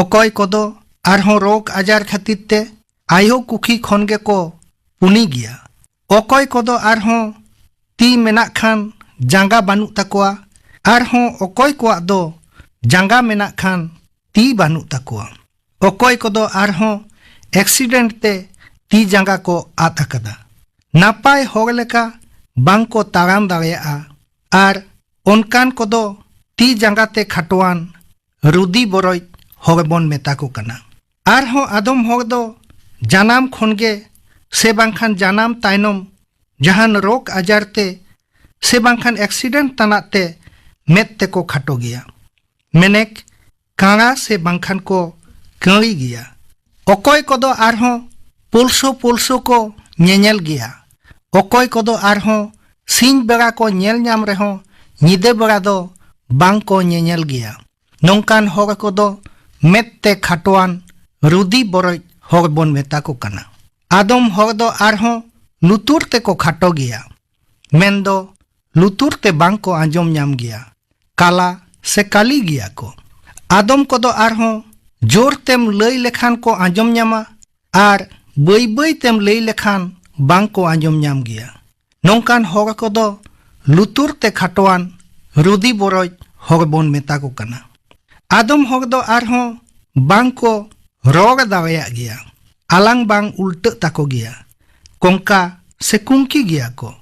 ᱚᱠᱚᱭ ᱠᱚᱫᱚ ᱟᱨᱦᱚᱸ ᱨᱳᱜᱽ ᱟᱡᱟᱨ ᱠᱷᱟᱹᱛᱤᱨ ᱛᱮ ᱟᱭᱳ ᱠᱩᱠᱷᱤ ᱠᱷᱚᱱ ᱜᱮᱠᱚ ᱯᱩᱱᱤ ᱜᱮᱭᱟ᱾ ᱚᱠᱚᱭ ᱠᱚᱫᱚ ᱟᱨᱦᱚᱸ ᱛᱤ ᱢᱮᱱᱟᱜ ᱠᱷᱟᱱ ᱡᱟᱸᱜᱟ ᱵᱟᱹᱱᱩᱜ ᱛᱟᱠᱚᱣᱟ, ᱟᱨᱦᱚᱸ ᱚᱠᱚᱭ ᱠᱚᱣᱟᱜ ᱫᱚ ᱡᱟᱸᱜᱟ ᱢᱮᱱᱟᱜ ᱠᱷᱟᱱ ᱛᱤ ᱵᱟᱹᱱᱩᱜ ᱛᱟᱠᱚᱣᱟ᱾ ᱚᱠᱚᱭ ᱠᱚᱫᱚ ᱟᱨᱦᱚᱸ ᱮᱠᱥᱤᱰᱮᱱᱴ ᱛᱮ ᱛᱤ ᱡᱟᱸᱜᱟ ᱠᱚ ᱟᱫ ᱟᱠᱟᱫᱟ᱾ ᱱᱟᱯᱟᱭ ᱦᱚᱲ ᱞᱮᱠᱟ ᱵᱟᱝ ᱠᱚ ᱛᱟᱲᱟᱢ ᱫᱟᱲᱮᱭᱟᱜᱼᱟ᱾ ᱟᱨ ᱚᱱᱠᱟᱱ ᱠᱚᱫᱚ ᱛᱤ ᱡᱟᱸᱜᱟ ᱛᱮ ᱠᱷᱟᱴᱚᱣᱟᱱ ᱨᱩᱫᱤ ᱵᱚᱨᱚᱡ ᱦᱚᱲ ᱵᱚᱱ ᱢᱮᱛᱟ ᱠᱚ ᱠᱟᱱᱟ᱾ ᱟᱨᱦᱚᱸ ᱟᱫᱚᱢ ᱦᱚᱲ ᱫᱚ ᱡᱟᱱᱟᱢ ᱠᱷᱚᱱ ᱜᱮ ᱥᱮ ᱵᱟᱝᱠᱷᱟᱱ ᱡᱟᱱᱟᱢ ᱛᱟᱭᱱᱚᱢ ᱡᱟᱦᱟᱱ ᱨᱳᱜᱽ ᱟᱡᱟᱨ ᱛᱮ ᱥᱮ ᱵᱟᱝᱠᱷᱟᱱ ᱮᱠᱥᱤᱰᱮᱱᱴ ᱛᱟᱱᱟᱜ ᱛᱮ ᱢᱮᱫ ᱛᱮᱠᱚ ᱠᱷᱟᱴᱚ ᱜᱮᱭᱟ᱾ ᱢᱮᱱᱮᱠ ᱠᱟᱬᱟ ᱥᱮ ᱵᱟᱝᱠᱷᱟᱱ ᱠᱚ ᱠᱟᱹᱬᱤ ᱜᱮᱭᱟ᱾ ᱚᱠᱚᱭ ᱠᱚᱫᱚ ᱟᱨᱦᱚᱸ ᱯᱩᱞᱥᱩ ᱯᱩᱞᱥᱩ ᱠᱚ ᱧᱮᱧᱮᱞ ᱜᱮᱭᱟ᱾ ᱚᱠᱚᱭ ᱠᱚᱫᱚ ᱟᱨᱦᱚᱸ ᱥᱤᱧ ᱵᱮᱲᱟ ᱠᱚ ᱧᱮᱞ ᱧᱟᱢ ᱨᱮᱦᱚᱸ ᱧᱤᱫᱟᱹ ᱵᱮᱲᱟ ᱫᱚ ᱵᱟᱝ ᱠᱚ ᱧᱮᱧᱮᱞ ᱜᱮᱭᱟ᱾ ᱱᱚᱝᱠᱟᱱ ᱦᱚᱲ ᱠᱚᱫᱚ ᱢᱮᱫ ᱛᱮ ᱠᱷᱟᱴᱚᱣᱟᱱ ᱨᱩᱫᱤ ᱵᱚᱨᱚᱡ ᱦᱚᱲ ᱵᱚᱱ ᱢᱮᱛᱟ ᱠᱚ ᱠᱟᱱᱟ᱾ ᱟᱫᱚᱢ ᱦᱚᱲ ᱫᱚ ᱟᱨᱦᱚᱸ ᱞᱩᱛᱩᱨ ᱛᱮᱠᱚ ᱠᱷᱟᱴᱚ ᱜᱮᱭᱟ, ᱢᱮᱱᱫᱚ ᱞᱩᱛᱩᱨ ᱛᱮ ᱵᱟᱝ ᱠᱚ ᱟᱸᱡᱚᱢ ᱧᱟᱢ ᱜᱮᱭᱟ, ᱠᱟᱞᱟ ᱥᱮ ᱠᱟᱞᱤ ᱜᱮᱭᱟ ᱠᱚ᱾ ᱟᱫᱚᱢ ᱠᱚᱫᱚ ᱟᱨᱦᱚᱸ ᱡᱳᱨ ᱛᱮᱢ ᱞᱟᱹᱭ ᱞᱮᱠᱷᱟᱱ ᱠᱚ ᱟᱸᱡᱚᱢ ᱧᱟᱢᱟ, ᱟᱨ ᱵᱟᱹᱭ ᱵᱟᱹᱭ ᱛᱮᱢ ᱞᱟᱹᱭ ᱞᱮᱠᱷᱟᱱ ᱵᱟᱝ ᱠᱚ ᱟᱸᱡᱚᱢ ᱧᱟᱢ ᱜᱮᱭᱟ᱾ ᱱᱚᱝᱠᱟᱱ ᱦᱚᱲ ᱠᱚᱫᱚ ᱞᱩᱛᱩᱨ ᱛᱮ ᱠᱷᱟᱴᱚᱣᱟᱱ ᱨᱩᱫᱤ ᱵᱚᱨᱚᱡ ᱦᱚᱲ ᱵᱚᱱ ᱢᱮᱛᱟ ᱠᱚ ᱠᱟᱱᱟ᱾ ᱟᱫᱚᱢ ᱦᱚᱲ ᱫᱚ ᱟᱨᱦᱚᱸ ᱵᱟᱝ ᱠᱚ ᱨᱚᱲ ᱫᱟᱲᱮᱭᱟᱜ ᱜᱮᱭᱟ᱾ ᱟᱞᱟᱝ ᱵᱟᱝ ᱩᱞᱴᱟᱹᱜ ᱛᱟᱠᱚ ᱜᱮᱭᱟ᱾ ᱠᱚᱝᱠᱟ ᱥᱮ ᱠᱩᱝᱠᱤ ᱜᱮᱭᱟ ᱠᱚ᱾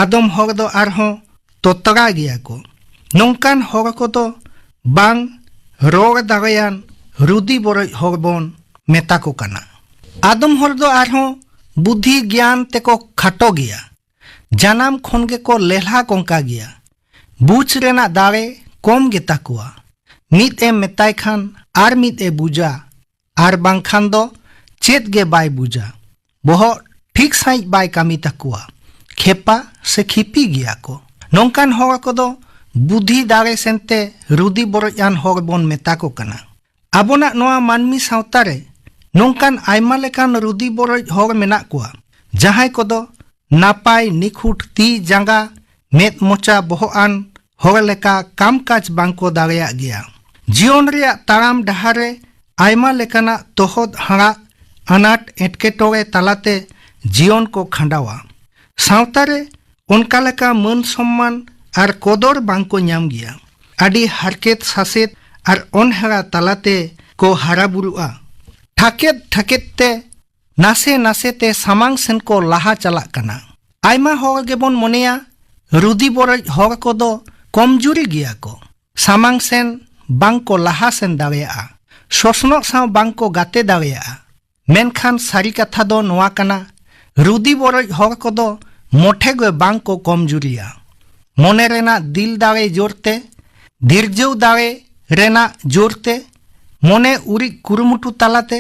ᱟᱫᱚᱢ ᱦᱚᱲ ᱫᱚ ᱟᱨᱦᱚᱸ ᱛᱚᱛᱨᱟ ᱜᱮᱭᱟ ᱠᱚ᱾ ᱱᱚᱝᱠᱟᱱ ᱦᱚᱲ ᱠᱚᱫᱚ ᱵᱟᱝ ᱨᱚᱲ ᱫᱟᱲᱮᱭᱟᱱ ᱨᱩᱫᱤ ᱵᱚᱨᱚᱡ ᱦᱚᱲ ᱵᱚᱱ ᱢᱮᱛᱟ ᱠᱚ ᱠᱟᱱᱟ᱾ ᱟᱫᱚᱢ ᱦᱚᱲ ᱫᱚ ᱟᱨᱦᱚᱸ ᱵᱩᱫᱷᱤ ᱜᱮᱭᱟᱱ ᱛᱮᱠᱚ ᱠᱷᱟᱴᱚ ᱜᱮᱭᱟ᱾ ᱡᱟᱱᱟᱢ ᱠᱷᱚᱱ ᱜᱮᱠᱚ ᱞᱮᱞᱦᱟ ᱠᱚᱝᱠᱟ ᱜᱮᱭᱟ᱾ ᱵᱩᱡᱽ ᱨᱮᱱᱟᱜ ᱫᱟᱲᱮ ᱠᱚᱢ ᱜᱮᱛᱟ ᱠᱚᱣᱟ᱾ ᱢᱤᱫ ᱮᱢ ᱢᱮᱛᱟᱭ ᱠᱷᱟᱱ ᱟᱨ ᱢᱤᱫ ᱮ ᱵᱩᱡᱟ, ᱟᱨ ᱵᱟᱝᱠᱷᱟᱱ ᱫᱚ ᱪᱮᱫ ᱜᱮ ᱵᱟᱭ ᱵᱩᱡᱟ᱾ ᱵᱚᱦᱚᱜ ᱴᱷᱤᱠ ᱥᱟᱺᱦᱤᱡ ᱵᱟᱭ ᱠᱟᱹᱢᱤ ᱛᱟᱠᱚᱣᱟ᱾ ᱠᱷᱮᱯᱟ ᱥᱮ ᱠᱷᱤᱯᱤ ᱜᱮᱭᱟ ᱠᱚ᱾ ᱱᱚᱝᱠᱟᱱ ᱦᱚᱲ ᱠᱚᱫᱚ ᱵᱩᱫᱷᱤ ᱫᱟᱲᱮ ᱥᱮᱱᱛᱮ ᱨᱩᱫᱤ ᱵᱚᱨᱚᱡ ᱟᱱ ᱦᱚᱲ ᱵᱚᱱ ᱢᱮᱛᱟ ᱠᱚ ᱠᱟᱱᱟ᱾ ᱟᱵᱚᱱᱟᱜ ᱱᱚᱣᱟ ᱢᱟᱹᱱᱢᱤ ᱥᱟᱶᱛᱟ ᱨᱮ ᱱᱚᱝᱠᱟᱱ ᱟᱭᱢᱟ ᱞᱮᱠᱟᱱ ᱨᱩᱫᱤ ᱵᱚᱨᱚᱡ ᱦᱚᱲ ᱢᱮᱱᱟᱜ ᱠᱚᱣᱟ, ᱡᱟᱦᱟᱸᱭ ᱠᱚᱫᱚ ᱱᱟᱯᱟᱭ ᱱᱤᱠᱷᱩᱴ ᱛᱤ ᱡᱟᱸᱜᱟ ᱢᱮᱫ ᱢᱚᱪᱟ ᱵᱚᱦᱚᱜ ᱟᱱ ᱦᱚᱲ ᱞᱮᱠᱟ ᱠᱟᱢ ᱠᱟᱡᱽ ᱵᱟᱝ ᱠᱚ ᱫᱟᱲᱮᱭᱟᱜ ᱜᱮᱭᱟ᱾ ᱡᱤᱭᱚᱱ ᱨᱮᱭᱟᱜ ᱛᱟᱲᱟᱢ ᱰᱟᱦᱟᱨ ᱨᱮ ᱟᱭᱢᱟ ᱞᱮᱠᱟᱱᱟᱜ ᱛᱚᱦᱚᱫ ᱦᱟᱲᱟᱜ ᱟᱱᱟᱴ ᱮᱴᱠᱮᱴᱚᱬᱮ ᱛᱟᱞᱟᱛᱮ ᱡᱤᱭᱚᱱ ᱠᱚ ᱠᱷᱟᱸᱰᱟᱣᱟ᱾ ᱥᱟᱶᱛᱟ ᱨᱮ ᱚᱱᱠᱟ ᱞᱮᱠᱟ ᱢᱟᱹᱱ ᱥᱚᱢᱢᱟᱱ ᱟᱨ ᱠᱚᱫᱚᱨ ᱵᱟᱝ ᱠᱚ ᱧᱟᱢ ᱜᱮᱭᱟ᱾ ᱟᱹᱰᱤ ᱦᱟᱨᱠᱮᱛ ᱥᱟᱥᱮᱛ ᱟᱨ ᱚᱱᱦᱮᱲᱟ ᱛᱟᱞᱟᱛᱮ ᱠᱚ ᱦᱟᱨᱟ ᱵᱩᱨᱩᱜᱼᱟ᱾ ᱴᱷᱟᱠᱮᱫ ᱴᱷᱟᱠᱮᱫ ᱛᱮ ᱱᱟᱥᱮ ᱱᱟᱥᱮ ᱛᱮ ᱥᱟᱢᱟᱝ ᱥᱮᱱ ᱠᱚ ᱞᱟᱦᱟ ᱪᱟᱞᱟᱜ ᱠᱟᱱᱟ᱾ ᱟᱭᱢᱟ ᱦᱚᱲ ᱜᱮᱵᱚᱱ ᱢᱚᱱᱮᱭᱟ ᱨᱩᱫᱤ ᱵᱚᱨᱚᱡ ᱦᱚᱲ ᱠᱚᱫᱚ ᱠᱚᱢᱡᱩᱨᱤ ᱜᱮᱭᱟ ᱠᱚ, ᱥᱟᱢᱟᱝ ᱥᱮᱱ ᱵᱟᱝ ᱠᱚ ᱞᱟᱦᱟ ᱥᱮᱱ ᱫᱟᱲᱮᱭᱟᱜᱼᱟ, ᱥᱚᱥᱱᱚᱜ ᱥᱟᱶ ᱵᱟᱝ ᱠᱚ ᱜᱟᱛᱮ ᱫᱟᱲᱮᱭᱟᱜᱼᱟ᱾ ᱢᱮᱱᱠᱷᱟᱱ ᱥᱟᱹᱨᱤ ᱠᱟᱛᱷᱟ ᱫᱚ ᱱᱚᱣᱟ ᱠᱟᱱᱟ, ᱨᱩᱫᱤ ᱵᱚᱨᱚᱡ ᱦᱚᱲ ᱠᱚᱫᱚ ᱢᱚᱴᱷᱮ ᱜᱮ ᱵᱟᱝ ᱠᱚ ᱠᱚᱢᱡᱩᱨᱤᱭᱟ᱾ ᱢᱚᱱᱮ ᱨᱮᱱᱟᱜ ᱫᱤᱞ ᱫᱟᱲᱮ ᱡᱳᱨ ᱛᱮ, ᱫᱷᱤᱨᱡᱟᱹᱣ ᱫᱟᱲᱮ ᱨᱮᱱᱟᱜ ᱡᱳᱨ ᱛᱮ, ᱢᱚᱱᱮ ᱩᱨᱤᱡ ᱠᱩᱨᱩᱢᱩᱴᱩ ᱛᱟᱞᱟᱛᱮ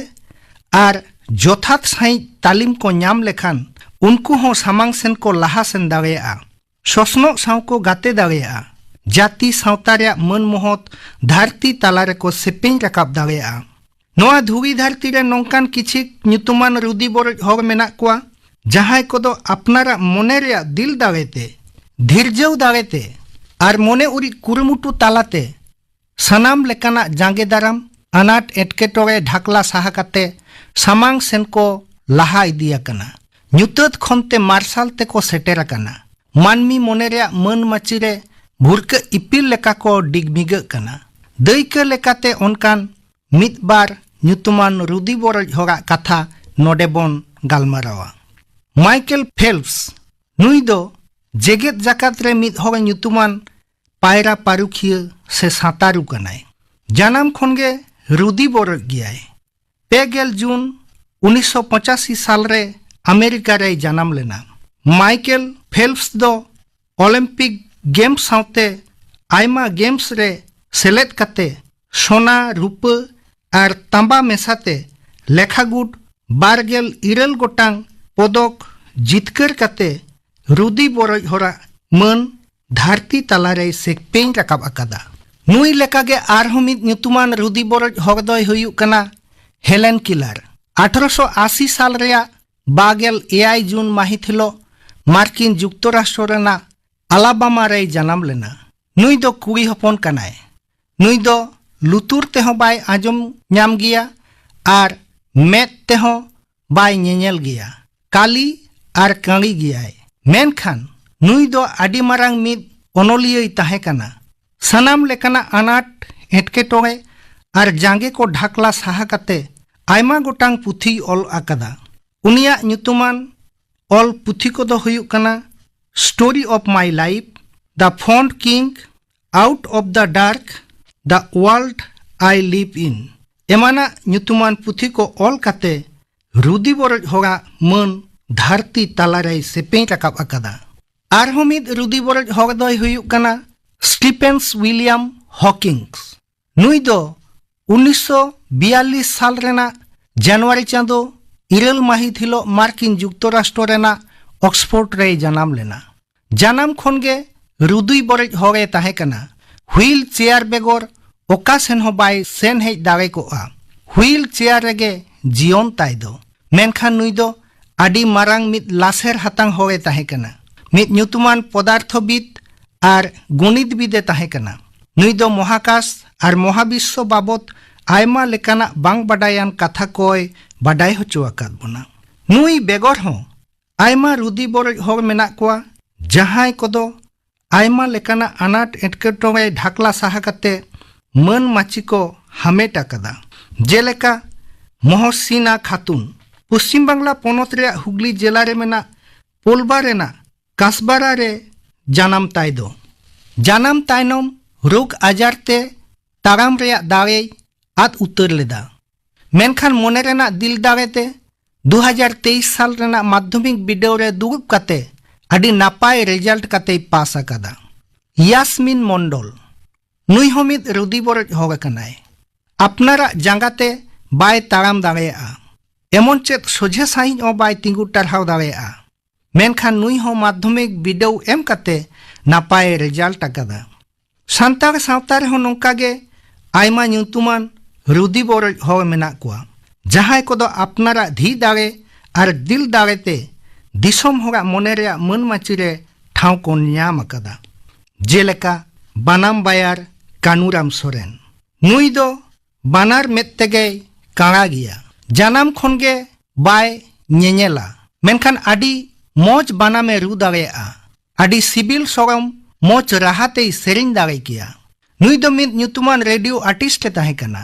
ᱟᱨ ᱡᱚᱛᱷᱟᱛ ᱥᱟᱺᱦᱤᱡ ᱛᱟᱹᱞᱤᱢ ᱠᱚ ᱧᱟᱢ ᱞᱮᱠᱷᱟᱱ ᱩᱱᱠᱩ ᱦᱚᱸ ᱥᱟᱢᱟᱝ ᱥᱮᱱ ᱠᱚ ᱞᱟᱦᱟ ᱥᱮᱱ ᱫᱟᱲᱮᱭᱟᱜᱼᱟ᱾ ᱥᱚᱥᱱᱚᱜ ᱥᱟᱶ ᱠᱚ ᱜᱟᱛᱮ ᱫᱟᱲᱮᱭᱟᱜᱼᱟ᱾ ᱡᱟᱹᱛᱤ ᱥᱟᱶᱛᱟ ᱨᱮᱭᱟᱜ ᱢᱟᱹᱱ ᱢᱚᱦᱚᱛ ᱫᱷᱟᱹᱨᱛᱤ ᱛᱟᱞᱟ ᱨᱮᱠᱚ ᱥᱮᱯᱮᱧ ᱨᱟᱠᱟᱵ ᱫᱟᱲᱮᱭᱟᱜᱼᱟ᱾ ᱱᱚᱣᱟ ᱫᱷᱩᱲᱤ ᱫᱷᱟᱹᱨᱛᱤ ᱨᱮ ᱱᱚᱝᱠᱟᱱ ᱠᱤᱪᱷᱤ ᱧᱩᱛᱩᱢᱟᱱ ᱨᱩᱫᱤ ᱵᱚᱨᱚᱡ ᱦᱚᱲ ᱢᱮᱱᱟᱜ ᱠᱚᱣᱟ, ᱡᱟᱦᱟᱸᱭ ᱠᱚᱫᱚ ᱟᱯᱱᱟᱨᱟᱜ ᱢᱚᱱᱮ ᱨᱮᱭᱟᱜ ᱫᱤᱞ ᱫᱟᱲᱮ ᱛᱮ, ᱫᱷᱤᱨᱡᱟᱹᱣ ᱫᱟᱲᱮ ᱛᱮ ᱟᱨ ᱢᱚᱱᱮ ᱩᱨᱤᱡ ᱠᱩᱨᱩᱢᱩᱴᱩ ᱛᱟᱞᱟᱛᱮ ᱥᱟᱱᱟᱢ ᱞᱮᱠᱟᱱᱟᱜ ᱡᱟᱸᱜᱮ ᱫᱟᱨᱟᱢ, ᱟᱱᱟᱴ ᱮᱴᱠᱮᱴᱚᱬᱮ ᱰᱷᱟᱠᱞᱟ ᱥᱟᱦᱟ ᱠᱟᱛᱮ ᱥᱟᱢᱟᱝ ᱥᱮᱱ ᱠᱚ ᱞᱟᱦᱟ ᱤᱫᱤ ᱟᱠᱟᱱᱟ᱾ ᱧᱩᱛᱟᱹᱛ ᱠᱷᱚᱱ ᱛᱮ ᱢᱟᱨᱥᱟᱞ ᱛᱮᱠᱚ ᱥᱮᱴᱮᱨ ᱟᱠᱟᱱᱟ᱾ ᱢᱟᱹᱱᱢᱤ ᱢᱚᱱᱮ ᱨᱮᱭᱟᱜ ᱢᱟᱹᱱ ᱢᱟᱹᱪᱤ ᱨᱮ ᱵᱷᱩᱨᱠᱟᱹᱜ ᱤᱯᱤᱞ ᱞᱮᱠᱟ ᱠᱚ ᱰᱤᱜᱽᱢᱤᱜᱟᱹᱜ ᱠᱟᱱᱟ᱾ ᱫᱟᱹᱭᱠᱟᱹ ᱞᱮᱠᱟᱛᱮ ᱚᱱᱠᱟᱱ ᱢᱤᱫ ᱵᱟᱨ ᱧᱩᱛᱩᱢᱟᱱ ᱨᱩᱫᱤ ᱵᱚᱨᱚᱡ ᱦᱚᱲᱟᱜ ᱠᱟᱛᱷᱟ ᱱᱚᱰᱮ ᱵᱚᱱ ᱜᱟᱞᱢᱟᱨᱟᱣᱟ᱾ ᱢᱟᱭᱠᱮᱞ ᱯᱷᱮᱞᱯᱥ, ᱱᱩᱭ ᱫᱚ ᱡᱮᱜᱮᱛ ᱡᱟᱠᱟᱛ ᱨᱮ ᱢᱤᱫ ᱦᱚᱲ ᱧᱩᱛᱩᱢᱟᱱ ᱯᱟᱭᱨᱟ ᱯᱟᱹᱨᱩᱠᱷᱤᱭᱟᱹ ᱥᱮ ᱥᱟᱸᱛᱟᱨᱩ ᱠᱟᱱᱟᱭ᱾ ᱡᱟᱱᱟᱢ ᱠᱷᱚᱱ ᱜᱮ ᱨᱩᱫᱤ ᱵᱚᱨᱚᱡ ᱜᱮᱭᱟᱭ᱾ ᱯᱮ ᱜᱮᱞ ᱡᱩᱱ ᱩᱱᱤᱥᱥᱚ ᱯᱚᱸᱪᱟᱥᱤ ᱥᱟᱞ ᱨᱮ ᱟᱢᱮᱨᱤᱠᱟ ᱨᱮᱭ ᱡᱟᱱᱟᱢ ᱞᱮᱱᱟ᱾ ᱢᱟᱭᱠᱮᱞ ᱯᱷᱮᱞᱯᱥ ᱫᱚ ᱚᱞᱤᱢᱯᱤᱠ ᱜᱮᱢᱥ ᱥᱟᱶᱛᱮ ᱟᱭᱢᱟ ᱜᱮᱢᱥ ᱨᱮ ᱥᱮᱞᱮᱫ ᱠᱟᱛᱮ ᱥᱚᱱᱟ, ᱨᱩᱯᱟᱹ ᱟᱨ ᱛᱟᱸᱵᱟ ᱢᱮᱥᱟᱛᱮ ᱞᱮᱠᱷᱟᱜᱩᱴ ᱵᱟᱨ ᱜᱮᱞ ᱤᱨᱟᱹᱞ ᱜᱚᱴᱟᱝ ᱯᱚᱫᱚᱠ ᱡᱤᱛᱠᱟᱹᱨ ᱠᱟᱛᱮ ᱨᱩᱫᱤ ᱵᱚᱨᱚᱡ ᱦᱚᱲᱟᱜ ᱢᱟᱹᱱ ᱫᱷᱟᱹᱨᱛᱤ ᱛᱟᱞᱟᱨᱮᱭ ᱥᱮᱯᱮᱧ ᱨᱟᱠᱟᱵ ᱟᱠᱟᱫᱟ᱾ ᱱᱩᱭ ᱞᱮᱠᱟᱜᱮ ᱟᱨᱦᱚᱸ ᱢᱤᱫ ᱧᱩᱛᱩᱢᱟᱱ ᱨᱩᱫᱤ ᱵᱚᱨᱚᱡ ᱦᱚᱲ ᱫᱚᱭ ᱦᱩᱭᱩᱜ ᱠᱟᱱᱟ ᱦᱮᱞᱮᱱ ᱠᱤᱞᱟᱨ᱾ ᱟᱴᱷᱨᱚᱥᱚ ᱟᱥᱤ ᱥᱟᱞ ᱨᱮᱭᱟᱜ ᱵᱟᱜᱮᱞ ᱮᱭᱟᱭ ᱡᱩᱱ ᱢᱟᱹᱦᱤᱛ ᱦᱤᱞᱳᱜ ᱢᱟᱨᱠᱤᱱ ᱡᱩᱠᱛᱚᱨᱟᱥᱴᱨᱚ ᱨᱮᱱᱟᱜ ᱟᱞᱟᱵᱟᱢᱟ ᱨᱮᱭ ᱡᱟᱱᱟᱢ ᱞᱮᱱᱟ᱾ ᱱᱩᱭ ᱫᱚ ᱠᱩᱲᱤ ᱦᱚᱯᱚᱱ ᱠᱟᱱᱟᱭ᱾ ᱱᱩᱭ ᱫᱚ ᱞᱩᱛᱩᱨ ᱛᱮᱦᱚᱸ ᱵᱟᱭ ᱟᱸᱡᱚᱢ ᱧᱟᱢ ᱜᱮᱭᱟ ᱟᱨ ᱢᱮᱫ ᱛᱮᱦᱚᱸ ᱵᱟᱭ ᱧᱮᱧᱮᱞ ᱜᱮᱭᱟ᱾ ᱠᱟᱞᱤ ᱟᱨ ᱠᱟᱺᱲᱤ ᱜᱮᱭᱟᱭ᱾ ᱢᱮᱱᱠᱷᱟᱱ ᱱᱩᱭ ᱫᱚ ᱟᱹᱰᱤ ᱢᱟᱨᱟᱝ ᱢᱤᱫ ᱚᱱᱚᱞᱤᱭᱟᱹᱭ ᱛᱟᱦᱮᱸ ᱠᱟᱱᱟ᱾ ᱥᱟᱱᱟᱢ ᱞᱮᱠᱟᱱᱟᱜ ᱟᱱᱟᱴ, ᱮᱴᱠᱮᱴᱚᱬᱮ ᱟᱨ ᱡᱟᱸᱜᱮ ᱠᱚ ᱰᱷᱟᱠᱞᱟ ᱥᱟᱦᱟ ᱠᱟᱛᱮ ᱟᱭᱢᱟ ᱜᱚᱴᱟᱝ ᱯᱩᱛᱷᱤᱭ ᱚᱞ ᱟᱠᱟᱫᱟ᱾ ᱩᱱᱤᱭᱟᱜ ᱧᱩᱛᱩᱢᱟᱱ ᱚᱞ ᱯᱩᱛᱷᱤ ᱠᱚᱫᱚ ᱦᱩᱭᱩᱜ ᱠᱟᱱᱟ Story of My Life, The Found King, Out of the Dark, The World I Live In ᱮᱢᱟᱱᱟᱜ ᱧᱩᱛᱩᱢᱟᱱ ᱯᱩᱛᱷᱤ ᱠᱚ ᱚᱞ ᱠᱟᱛᱮ ᱨᱩᱫᱤ ᱵᱚᱨᱚᱡ ᱦᱚᱲᱟᱜ ᱢᱟᱹᱱ ᱫᱷᱟᱹᱨᱛᱤ ᱛᱟᱞᱟᱨᱮᱭ ᱥᱮᱯᱮᱧ ᱨᱟᱠᱟᱵ ᱟᱠᱟᱫᱟ᱾ ᱟᱨᱦᱚᱸ ᱢᱤᱫ ᱨᱩᱫᱤ ᱵᱚᱨᱚᱡ ᱦᱚᱲ ᱫᱚᱭ ᱦᱩᱭᱩᱜ ᱠᱟᱱᱟ ᱥᱴᱤᱯᱷᱮᱱᱥ ᱩᱭᱞᱤᱭᱟᱢ ᱦᱚᱠᱤᱝᱥ᱾ ᱱᱩᱭ ᱫᱚ ᱩᱱᱤᱥᱥᱚ ᱵᱤᱭᱟᱞᱞᱤᱥ ᱥᱟᱞ ᱨᱮᱱᱟᱜ ᱡᱟᱱᱩᱣᱟᱨᱤ ᱪᱟᱸᱫᱚ ᱤᱨᱟᱹᱞ ᱢᱟᱹᱦᱤᱛ ᱦᱤᱞᱚᱜ ᱢᱟᱨᱠᱤᱱ ᱡᱩᱠᱛᱚᱨᱟᱥᱴᱨᱚ ᱨᱮᱱᱟᱜ ᱚᱠᱥᱯᱷᱳᱨᱰ ᱨᱮᱭ ᱡᱟᱱᱟᱢ ᱞᱮᱱᱟ᱾ ᱡᱟᱱᱟᱢ ᱠᱷᱚᱱ ᱜᱮ ᱨᱩᱫᱩᱭ ᱵᱚᱨᱮᱡ ᱦᱚᱲ ᱮ ᱛᱟᱦᱮᱸ ᱠᱟᱱᱟ᱾ ᱦᱩᱭᱤᱞ ᱪᱮᱭᱟᱨ ᱵᱮᱜᱚᱨ ᱚᱠᱟ ᱥᱮᱱ ᱦᱚᱸ ᱵᱟᱭ ᱥᱮᱱ ᱦᱮᱡ ᱫᱟᱲᱮ ᱠᱚᱜᱼᱟ᱾ ᱦᱩᱭᱤᱞ ᱪᱮᱭᱟᱨ ᱨᱮᱜᱮ ᱡᱤᱭᱚᱱ ᱛᱟᱭ ᱫᱚ᱾ ᱢᱮᱱᱠᱷᱟᱱ ᱱᱩᱭ ᱫᱚ ᱟᱹᱰᱤ ᱢᱟᱨᱟᱝ ᱢᱤᱫ ᱞᱟᱥᱮᱨ ᱦᱟᱛᱟᱝ ᱦᱚᱲ ᱮ ᱛᱟᱦᱮᱸ ᱠᱟᱱᱟ᱾ ᱢᱤᱫ ᱧᱩᱛᱩᱢᱟᱱ ᱯᱚᱫᱟᱨᱛᱷᱚᱵᱤᱫ ᱟᱨ ᱜᱚᱱᱤᱛᱵᱤᱫ ᱮ ᱛᱟᱦᱮᱸ ᱠᱟᱱᱟ᱾ ᱱᱩᱭ ᱫᱚ ᱢᱚᱦᱟᱠᱟᱥ ᱟᱨ ᱢᱚᱦᱟᱵᱤᱥᱥᱚ ᱵᱟᱵᱚᱛ ᱟᱭᱢᱟ ᱞᱮᱠᱟᱱᱟᱜ ᱵᱟᱝ ᱵᱟᱰᱟᱭᱟᱱ ᱠᱟᱛᱷᱟ ᱠᱚᱭ ᱵᱟᱰᱟᱭ ᱦᱚᱪᱚ ᱟᱠᱟᱫ ᱵᱚᱱᱟ᱾ ᱱᱩᱭ ᱵᱮᱜᱚᱨ ᱦᱚᱸ ᱟᱭᱢᱟ ᱨᱩᱫᱤ ᱵᱚᱨᱚᱡ ᱦᱚᱲ ᱢᱮᱱᱟᱜ ᱠᱚᱣᱟ, ᱡᱟᱦᱟᱸᱭ ᱠᱚᱫᱚ ᱟᱭᱢᱟ ᱞᱮᱠᱟᱱᱟᱜ ᱟᱱᱟᱴ ᱮᱴᱠᱮᱴᱚᱬᱮ ᱰᱷᱟᱠᱞᱟ ᱥᱟᱦᱟ ᱠᱟᱛᱮ ᱢᱟᱹᱱ ᱢᱟᱹᱪᱤ ᱠᱚ ᱦᱟᱢᱮᱴ ᱟᱠᱟᱫᱟ᱾ ᱡᱮᱞᱮᱠᱟ ᱢᱚᱦᱚᱥᱤᱱᱟ ᱠᱷᱟᱛᱩᱱ, ᱯᱚᱥᱪᱤᱢ ᱵᱟᱝᱞᱟ ᱯᱚᱱᱚᱛ ᱨᱮᱭᱟᱜ ᱦᱩᱜᱽᱞᱤ ᱡᱮᱞᱟ ᱨᱮ ᱢᱮᱱᱟᱜ ᱯᱳᱞᱵᱟ ᱨᱮᱱᱟᱜ ᱠᱟᱥᱵᱟᱨᱟ ᱨᱮ ᱡᱟᱱᱟᱢ ᱛᱟᱭ ᱫᱚ᱾ ᱡᱟᱱᱟᱢ ᱛᱟᱭᱱᱚᱢ ᱨᱳᱜᱽ ᱟᱡᱟᱨ ᱛᱮ ᱛᱟᱲᱟᱢ ᱨᱮᱭᱟᱜ ᱫᱟᱲᱮᱭ ᱟᱫ ᱩᱛᱟᱹᱨ ᱞᱮᱫᱟ᱾ ᱢᱮᱱᱠᱷᱟᱱ ᱢᱚᱱᱮ ᱨᱮᱱᱟᱜ ᱫᱤᱞ ᱫᱟᱲᱮ ᱛᱮ ᱫᱩ ᱦᱟᱡᱟᱨ ᱛᱮᱭᱤᱥ ᱥᱟᱞ ᱨᱮᱱᱟᱜ ᱢᱟᱫᱽᱫᱷᱚᱢᱤᱠ ᱵᱤᱰᱟᱹᱣ ᱨᱮ ᱫᱩᱲᱩᱵ ᱠᱟᱛᱮ ᱟᱹᱰᱤ ᱱᱟᱯᱟᱭ ᱨᱮᱡᱟᱞᱴ ᱠᱟᱛᱮᱭ ᱯᱟᱥ ᱟᱠᱟᱫᱟ᱾ ᱭᱟᱥᱢᱤᱱ ᱢᱚᱱᱰᱚᱞ, ᱱᱩᱭ ᱦᱚᱸ ᱢᱤᱫ ᱨᱩᱫᱤ ᱵᱚᱨᱚᱡ ᱦᱚᱲ ᱠᱟᱱᱟᱭ᱾ ᱟᱯᱱᱟᱨᱟᱜ ᱡᱟᱸᱜᱟ ᱛᱮ ᱵᱟᱭ ᱛᱟᱲᱟᱢ ᱫᱟᱲᱮᱭᱟᱜᱼᱟ, ᱮᱢᱚᱱ ᱪᱮᱫ ᱥᱚᱡᱷᱮ ᱥᱟᱺᱦᱤᱡ ᱦᱚᱸ ᱵᱟᱭ ᱛᱤᱸᱜᱩ ᱴᱟᱨᱦᱟᱣ ᱫᱟᱲᱮᱭᱟᱜᱼᱟ᱾ ᱢᱮᱱᱠᱷᱟᱱ ᱱᱩᱭ ᱦᱚᱸ ᱢᱟᱫᱽᱫᱷᱚᱢᱤᱠ ᱵᱤᱰᱟᱹᱣ ᱮᱢ ᱠᱟᱛᱮ ᱱᱟᱯᱟᱭ ᱨᱮᱡᱟᱞᱴ ᱟᱠᱟᱫᱟ᱾ ᱥᱟᱱᱛᱟᱲ ᱥᱟᱶᱛᱟ ᱨᱮᱦᱚᱸ ᱱᱚᱝᱠᱟ ᱜᱮ ᱟᱭᱢᱟ ᱧᱩᱛᱩᱢᱟᱱ ᱨᱩᱫᱤ ᱵᱚᱨᱚᱡ ᱦᱚᱲ ᱢᱮᱱᱟᱜ ᱠᱚᱣᱟ, ᱡᱟᱦᱟᱸᱭ ᱠᱚᱫᱚ ᱟᱯᱱᱟᱨᱟᱜ ᱫᱷᱤ ᱫᱟᱲᱮ ᱟᱨ ᱫᱤᱞ ᱫᱟᱲᱮ ᱛᱮ ᱫᱤᱥᱚᱢ ᱦᱚᱲᱟᱜ ᱢᱚᱱᱮ ᱨᱮᱭᱟᱜ ᱢᱟᱹᱱ ᱢᱟᱹᱪᱤ ᱨᱮ ᱴᱷᱟᱶ ᱠᱚ ᱧᱟᱢ ᱟᱠᱟᱫᱟ᱾ ᱡᱮᱞᱮᱠᱟ ᱵᱟᱱᱟᱢ ᱵᱟᱭᱟᱨ ᱠᱟᱱᱩᱨᱟᱢ ᱥᱚᱨᱮᱱ, ᱱᱩᱭ ᱫᱚ ᱵᱟᱱᱟᱨ ᱢᱮᱫ ᱛᱮᱜᱮᱭ ᱠᱟᱬᱟ ᱜᱮᱭᱟ᱾ ᱡᱟᱱᱟᱢ ᱠᱷᱚᱱ ᱜᱮ ᱵᱟᱭ ᱧᱮᱧᱮᱞᱟ, ᱢᱮᱱᱠᱷᱟᱱ ᱟᱹᱰᱤ ᱢᱚᱡᱽ ᱵᱟᱱᱟᱢᱮ ᱨᱩ ᱫᱟᱲᱮᱭᱟᱜᱼᱟ᱾ ᱟᱹᱰᱤ ᱥᱤᱵᱤᱞ ᱥᱚᱲᱚᱢ ᱢᱚᱡᱽ ᱨᱟᱦᱟ ᱛᱮᱭ ᱥᱮᱨᱮᱧ ᱫᱟᱲᱮ ᱠᱮᱭᱟ᱾ ᱱᱩᱭ ᱫᱚ ᱢᱤᱫ ᱧᱩᱛᱩᱢᱟᱱ ᱨᱮᱰᱤᱭᱳ ᱟᱨᱴᱤᱥᱴ ᱮ ᱛᱟᱦᱮᱸ ᱠᱟᱱᱟ᱾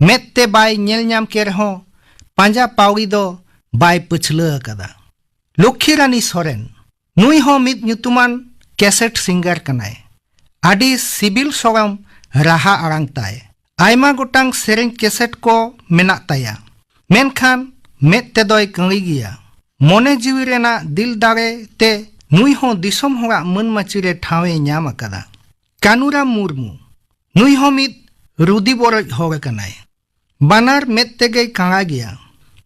ᱢᱮᱫ ᱛᱮ ᱵᱟᱭ ᱧᱮᱞ ᱧᱟᱢ ᱠᱮ ᱨᱮᱦᱚᱸ ᱯᱟᱸᱡᱟ ᱯᱟᱹᱣᱲᱤ ᱫᱚ ᱵᱟᱭ ᱯᱟᱹᱪᱷᱞᱟᱹ ᱟᱠᱟᱫᱟ᱾ ᱞᱚᱠᱠᱷᱤ ᱨᱟᱱᱤ ᱥᱚᱨᱮᱱ, ᱱᱩᱭ ᱦᱚᱸ ᱢᱤᱫ ᱧᱩᱛᱩᱢᱟᱱ ᱠᱮᱥᱮᱴ ᱥᱤᱝᱜᱟᱨ ᱠᱟᱱᱟᱭ᱾ ᱟᱹᱰᱤ ᱥᱤᱵᱤᱞ ᱥᱚᱲᱚᱢ ᱨᱟᱦᱟ ᱟᱲᱟᱝ ᱛᱟᱭ᱾ ᱟᱭᱢᱟ ᱜᱚᱴᱟᱝ ᱥᱮᱨᱮᱧ ᱠᱮᱥᱮᱴ ᱠᱚ ᱢᱮᱱᱟᱜ ᱛᱟᱭᱟ, ᱢᱮᱱᱠᱷᱟᱱ ᱢᱮᱫ ᱛᱮᱫᱚᱭ ᱠᱟᱹᱬᱤ ᱜᱮᱭᱟ᱾ ᱢᱚᱱᱮ ᱡᱤᱣᱤ ᱨᱮᱱᱟᱜ ᱫᱤᱞ ᱫᱟᱲᱮ ᱛᱮ ᱱᱩᱭ ᱦᱚᱸ ᱫᱤᱥᱚᱢ ᱦᱚᱲᱟᱜ ᱢᱟᱹᱱ ᱢᱟᱹᱪᱤ ᱨᱮ ᱴᱷᱟᱶ ᱮ ᱧᱟᱢ ᱟᱠᱟᱫᱟ᱾ ᱠᱟᱱᱩᱨᱟᱢ ᱢᱩᱨᱢᱩ, ᱱᱩᱭ ᱦᱚᱸ ᱢᱤᱫ ᱨᱩᱫᱤ ᱵᱚᱨᱚᱡ ᱦᱚᱲ ᱠᱟᱱᱟᱭ᱾ ᱵᱟᱱᱟᱨ ᱢᱮᱫ ᱛᱮᱜᱮᱭ ᱠᱟᱬᱟ ᱜᱮᱭᱟ,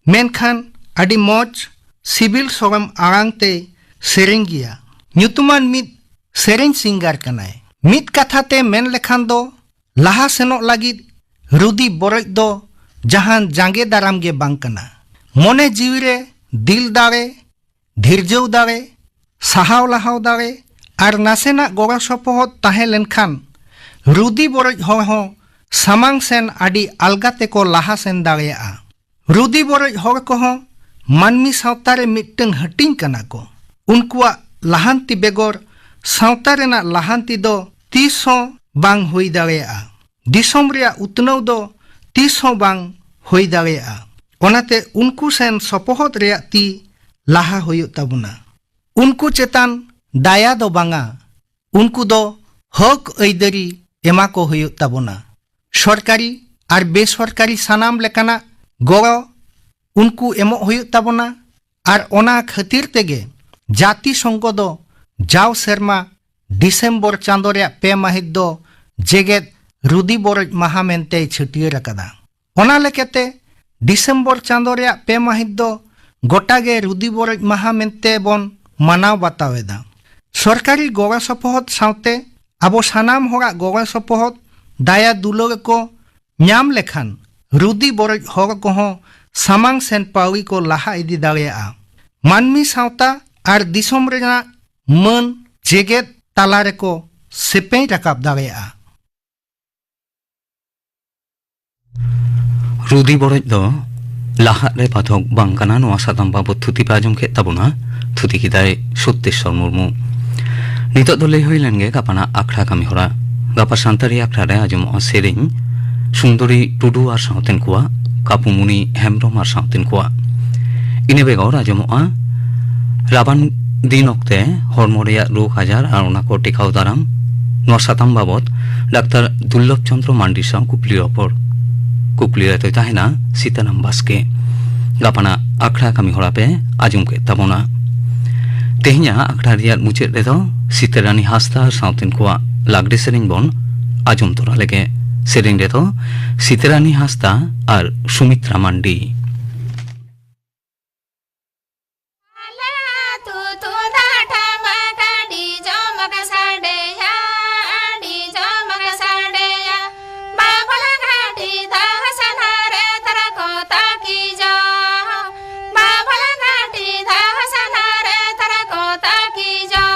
ᱢᱮᱱᱠᱷᱟᱱ ᱟᱹᱰᱤ ᱢᱚᱡᱽ ᱥᱤᱵᱤᱞ ᱥᱚᱲᱚᱢ ᱟᱲᱟᱝ ᱛᱮᱭ ᱥᱮᱨᱮᱧ ᱜᱮᱭᱟ᱾ ᱧᱩᱛᱩᱢᱟᱱ ᱢᱤᱫ ᱥᱮᱨᱮᱧ ᱥᱤᱝᱜᱟᱨ ᱠᱟᱱᱟᱭ᱾ ᱢᱤᱫ ᱠᱟᱛᱷᱟ ᱛᱮ ᱢᱮᱱ ᱞᱮᱠᱷᱟᱱ ᱫᱚ ᱞᱟᱦᱟ ᱥᱮᱱᱚᱜ ᱞᱟᱹᱜᱤᱫ ᱨᱩᱫᱤ ᱵᱚᱨᱚᱡ ᱫᱚ ᱡᱟᱦᱟᱱ ᱡᱟᱸᱜᱮ ᱫᱟᱨᱟᱢ ᱜᱮ ᱵᱟᱝ ᱠᱟᱱᱟ᱾ ᱢᱚᱱᱮ ᱡᱤᱣᱤ ᱨᱮ ᱫᱤᱞ ᱫᱟᱲᱮ, ᱫᱷᱤᱨᱡᱟᱹᱣ ᱫᱟᱲᱮ, ᱥᱟᱦᱟᱣ ᱞᱟᱦᱟᱣ ᱫᱟᱲᱮ ᱟᱨ ᱱᱟᱥᱮᱱᱟᱜ ᱜᱚᱲᱚ ᱥᱚᱯᱚᱦᱚᱫ ᱛᱟᱦᱮᱸ ᱞᱮᱱᱠᱷᱟᱱ ᱨᱩᱫᱤ ᱵᱚᱨᱚᱡ ᱦᱚᱲ ᱦᱚᱸ ᱥᱟᱢᱟᱝ ᱥᱮᱱ ᱟᱹᱰᱤ ᱟᱞᱜᱟ ᱛᱮᱠᱚ ᱞᱟᱦᱟ ᱥᱮᱱ ᱫᱟᱲᱮᱭᱟᱜᱼᱟ᱾ ᱨᱩᱫᱤ ᱵᱚᱨᱚᱡ ᱦᱚᱲ ᱠᱚᱦᱚᱸ ᱢᱟᱹᱱᱢᱤ ᱥᱟᱶᱛᱟ ᱨᱮ ᱢᱤᱫᱴᱟᱝ ᱦᱟᱹᱴᱤᱧ ᱠᱟᱱᱟ ᱠᱚ᱾ ᱩᱱᱠᱩᱣᱟᱜ ᱞᱟᱦᱟᱱᱛᱤ ᱵᱮᱜᱚᱨ ᱥᱟᱶᱛᱟ ᱨᱮᱱᱟᱜ ᱞᱟᱦᱟᱱᱛᱤ ᱫᱚ ᱛᱤᱥ ᱦᱚᱸ ᱵᱟᱝ ᱦᱩᱭ ᱫᱟᱲᱮᱭᱟᱜᱼᱟ᱾ ᱫᱤᱥᱚᱢ ᱨᱮᱭᱟᱜ ᱩᱛᱱᱟᱹᱣ ᱫᱚ ᱛᱤᱥ ᱦᱚᱸ ᱵᱟᱝ ᱦᱩᱭ ᱫᱟᱲᱮᱭᱟᱜᱼᱟ᱾ ᱚᱱᱟᱛᱮ ᱩᱱᱠᱩ ᱥᱮᱱ ᱥᱚᱯᱚᱦᱚᱫ ᱨᱮᱭᱟᱜ ᱛᱤ ᱞᱟᱦᱟ ᱦᱩᱭᱩᱜ ᱛᱟᱵᱚᱱᱟ᱾ ᱩᱱᱠᱩ ᱪᱮᱛᱟᱱ ᱫᱟᱭᱟ ᱫᱚ ᱵᱟᱝᱟ, ᱩᱱᱠᱩ ᱫᱚ ᱦᱚᱠ ᱟᱹᱭᱫᱟᱹᱨᱤ ᱮᱢᱟ ᱠᱚ ᱦᱩᱭᱩᱜ ᱛᱟᱵᱚᱱᱟ᱾ ᱥᱚᱨᱠᱟᱨᱤ ᱟᱨ ᱵᱮᱥᱚᱨᱠᱟᱨᱤ ᱥᱟᱱᱟᱢ ᱞᱮᱠᱟᱱᱟᱜ ᱜᱚᱲᱚ ᱩᱱᱠᱩ ᱮᱢᱚᱜ ᱦᱩᱭᱩᱜ ᱛᱟᱵᱚᱱᱟ᱾ ᱟᱨ ᱚᱱᱟ ᱠᱷᱟᱹᱛᱤᱨ ᱛᱮᱜᱮ ᱡᱟᱹᱛᱤ ᱥᱚᱝᱜᱷᱚ ᱫᱚ ᱡᱟᱣ ᱥᱮᱨᱢᱟ ᱰᱤᱥᱮᱢᱵᱚᱨ ᱪᱟᱸᱫᱚ ᱨᱮᱭᱟᱜ ᱯᱮ ᱢᱟᱹᱦᱤᱛ ᱫᱚ ᱡᱮᱜᱮᱛ ᱨᱩᱫᱤ ᱵᱚᱨᱚᱡ ᱢᱟᱦᱟ ᱢᱮᱱᱛᱮᱭ ᱪᱷᱟᱹᱴᱭᱟᱹᱨ ᱟᱠᱟᱫᱟ᱾ ᱚᱱᱟ ᱞᱮᱠᱟᱛᱮ ᱰᱤᱥᱮᱢᱵᱚᱨ ᱪᱟᱸᱫᱚ ᱨᱮᱭᱟᱜ ᱯᱮ ᱢᱟᱹᱦᱤᱛ ᱫᱚ ᱜᱚᱴᱟ ᱜᱮ ᱨᱩᱫᱤ ᱵᱚᱨᱚᱡ ᱢᱟᱦᱟ ᱢᱮᱱᱛᱮ ᱵᱚᱱ ᱢᱟᱱᱟᱣ ᱵᱟᱛᱟᱣ ᱮᱫᱟ᱾ ᱥᱚᱨᱠᱟᱨᱤ ᱜᱚᱲᱚ ᱥᱚᱯᱚᱦᱚᱫ ᱥᱟᱶᱛᱮ ᱟᱵᱚ ᱥᱟᱱᱟᱢ ᱦᱚᱲᱟᱜ ᱜᱚᱲᱚ ᱥᱚᱯᱚᱦᱚᱫ, ᱫᱟᱭᱟ ᱫᱩᱞᱟᱹᱲ ᱠᱚ ᱧᱟᱢ ᱞᱮᱠᱷᱟᱱ ᱨᱩᱫᱤ ᱵᱚᱨᱚᱡ ᱦᱚᱲ ᱠᱚᱦᱚᱸ ᱥᱟᱢᱟᱝ ᱥᱮᱱ ᱯᱟᱹᱣᱲᱤ ᱠᱚ ᱞᱟᱦᱟ ᱤᱫᱤ ᱫᱟᱲᱮᱭᱟᱜᱼᱟ᱾ ᱢᱟᱹᱱᱢᱤ ᱥᱟᱶᱛᱟ ᱟᱨ ᱫᱤᱥᱚᱢ ᱨᱮᱱᱟᱜ ᱢᱟᱹᱱ ᱡᱮᱜᱮᱛ ᱛᱟᱞᱟ ᱨᱮᱠᱚ ᱥᱮᱯᱮᱧ ᱨᱟᱠᱟᱵ ᱫᱟᱲᱮᱭᱟᱜᱼᱟ᱾ ᱨᱩᱫᱤ ᱵᱚᱨᱚᱡ ᱫᱚ ᱞᱟᱦᱟᱜ ᱨᱮ ᱵᱟᱫᱷᱚᱠ ᱵᱟᱝ ᱠᱟᱱᱟ, ᱱᱚᱣᱟ ᱥᱟᱛᱟᱢ ᱵᱟᱵᱚᱛ ᱛᱷᱩᱛᱤ ᱯᱮ ᱟᱸᱡᱚᱢ ᱠᱮᱫ ᱛᱟᱵᱚᱱᱟ᱾ ᱛᱷᱩᱛᱤ ᱠᱮᱫᱟᱭ ᱥᱚᱛᱭᱮᱥᱣᱚᱨ ᱢᱩᱨᱢᱩ᱾ ᱱᱤᱛᱚᱜ ᱫᱚ ᱞᱟᱹᱭ ᱦᱩᱭ ᱞᱮᱱ ᱜᱮ ᱜᱟᱯᱟᱱᱟᱜ ᱟᱠᱷᱲᱟ ᱠᱟᱹᱢᱤ ᱦᱚᱨᱟ᱾ ᱜᱟᱯᱟ ᱥᱟᱱᱛᱟᱲᱤ ᱟᱠᱷᱲᱟ ᱨᱮ ᱟᱸᱡᱚᱢᱚᱜᱼᱟ ᱥᱮᱨᱮᱧ ᱥᱩᱱᱫᱚᱨᱤ ᱴᱩᱰᱩ ᱟᱨ ᱥᱟᱶᱛᱮᱱ ᱠᱚᱣᱟᱜ, ᱠᱟᱯᱩᱢᱩᱱᱤ ᱦᱮᱢᱵᱽᱨᱚᱢ ᱟᱨ ᱥᱟᱶᱛᱮᱱ ᱠᱚᱣᱟᱜ᱾ ᱤᱱᱟᱹ ᱵᱮᱜᱚᱨ ᱟᱸᱡᱚᱢᱚᱜᱼᱟ ᱨᱟᱵᱟᱝ ᱫᱤᱱ ᱚᱠᱛᱮ ᱦᱚᱲᱢᱚ ᱨᱮᱭᱟᱜ ᱨᱳᱜᱽ ᱟᱡᱟᱨ ᱟᱨ ᱚᱱᱟ ᱠᱚ ᱴᱮᱠᱟᱣ ᱫᱟᱨᱟᱢ, ᱱᱚᱣᱟ ᱥᱟᱛᱟᱢ ᱵᱟᱵᱚᱛ ᱰᱟᱠᱛᱟᱨ ᱫᱩᱨᱞᱚᱵᱷ ᱪᱚᱸᱫᱽᱨᱚ ᱢᱟᱱᱰᱤ ᱥᱟᱶ ᱠᱩᱠᱞᱤ ᱨᱚᱯᱚᱲ᱾ ᱠᱩᱠᱞᱤ ᱨᱮᱫᱚᱭ ᱛᱟᱦᱮᱱᱟ ᱥᱤᱛᱟᱨᱟᱢ ᱵᱟᱥᱠᱮ᱾ ᱜᱟᱯᱟᱱᱟᱜ ᱟᱠᱷᱲᱟ ᱠᱟᱹᱢᱤ ᱦᱚᱨᱟ ᱯᱮ ᱟᱸᱡᱚᱢ ᱠᱮᱫ ᱛᱟᱵᱚᱱᱟ᱾ ᱛᱮᱦᱮᱧᱟᱜ ᱟᱠᱷᱲᱟ ᱨᱮᱭᱟᱜ ᱢᱩᱪᱟᱹᱫ ᱨᱮᱫᱚ ᱥᱤᱛᱟᱹᱨᱟᱱᱤ ᱦᱟᱸᱥᱫᱟ ᱟᱨ ᱥᱟᱶᱛᱮᱱ ᱠᱚᱣᱟᱜ ᱞᱟᱜᱽᱲᱮ ᱥᱮᱨᱮᱧ ᱵᱚᱱ ᱟᱸᱡᱚᱢ ᱛᱚᱨᱟ ᱞᱮᱜᱮ᱾ ᱥᱮᱨᱮᱧ ᱨᱮᱫᱚ ᱥᱤᱛᱟᱹᱨᱟᱱᱤ ᱦᱟᱸᱥᱫᱟ ᱟᱨ ᱥᱩᱢᱤᱛᱨᱟ ᱢᱟᱱᱰᱤ᱾ ᱟᱞᱮ ᱟᱹᱛᱩ ᱛᱩᱢᱫᱟᱜ ᱴᱟᱢᱟᱠ ᱟᱹᱰᱤ ᱡᱚᱢᱚᱠ ᱥᱟᱰᱮᱭᱟ, ᱟᱹᱰᱤ ᱡᱚᱢᱚᱠ ᱥᱟᱰᱮᱭᱟ᱾ ᱵᱟᱵᱚᱞ ᱜᱷᱟᱴᱤ ᱫᱟᱦᱟ ᱥᱟᱱᱟ ᱨᱮ ᱛᱟᱨᱟ ᱠᱚ ᱛᱟᱹᱠᱤᱡᱚ, ᱵᱟᱵᱚᱞ ᱜᱷᱟᱴᱤ ᱫᱟᱦᱟ ᱥᱟᱱᱟ ᱨᱮ ᱛᱟᱨᱟ ᱠᱚ ᱛᱟᱹᱠᱤᱡᱚ᱾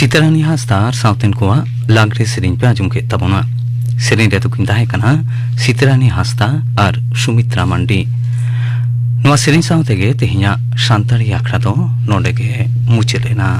ᱥᱤᱛᱟᱨᱟᱱᱤ ᱦᱟᱸᱥᱫᱟ ᱟᱨ ᱥᱟᱶᱛᱮᱱ ᱠᱚᱣᱟᱜ ᱞᱟᱜᱽᱲᱮ ᱥᱮᱨᱮᱧ ᱯᱮ ᱟᱸᱡᱚᱢ ᱠᱮᱫ ᱛᱟᱵᱚᱱᱟ᱾ ᱥᱮᱨᱮᱧ ᱨᱮᱫᱚ ᱠᱤᱱ ᱛᱟᱦᱮᱸ ᱠᱟᱱᱟ ᱥᱤᱛᱟᱨᱟᱱᱤ ᱦᱟᱸᱥᱫᱟ ᱟᱨ ᱥᱩᱢᱤᱛᱨᱟ ᱢᱟᱱᱰᱤ᱾ ᱱᱚᱣᱟ ᱥᱮᱨᱮᱧ ᱥᱟᱶ ᱛᱮᱜᱮ ᱛᱮᱦᱮᱧᱟᱜ ᱥᱟᱱᱛᱟᱲᱤ ᱟᱠᱷᱲᱟ ᱫᱚ ᱱᱚᱰᱮ ᱜᱮ ᱢᱩᱪᱟᱹᱫ ᱮᱱᱟ᱾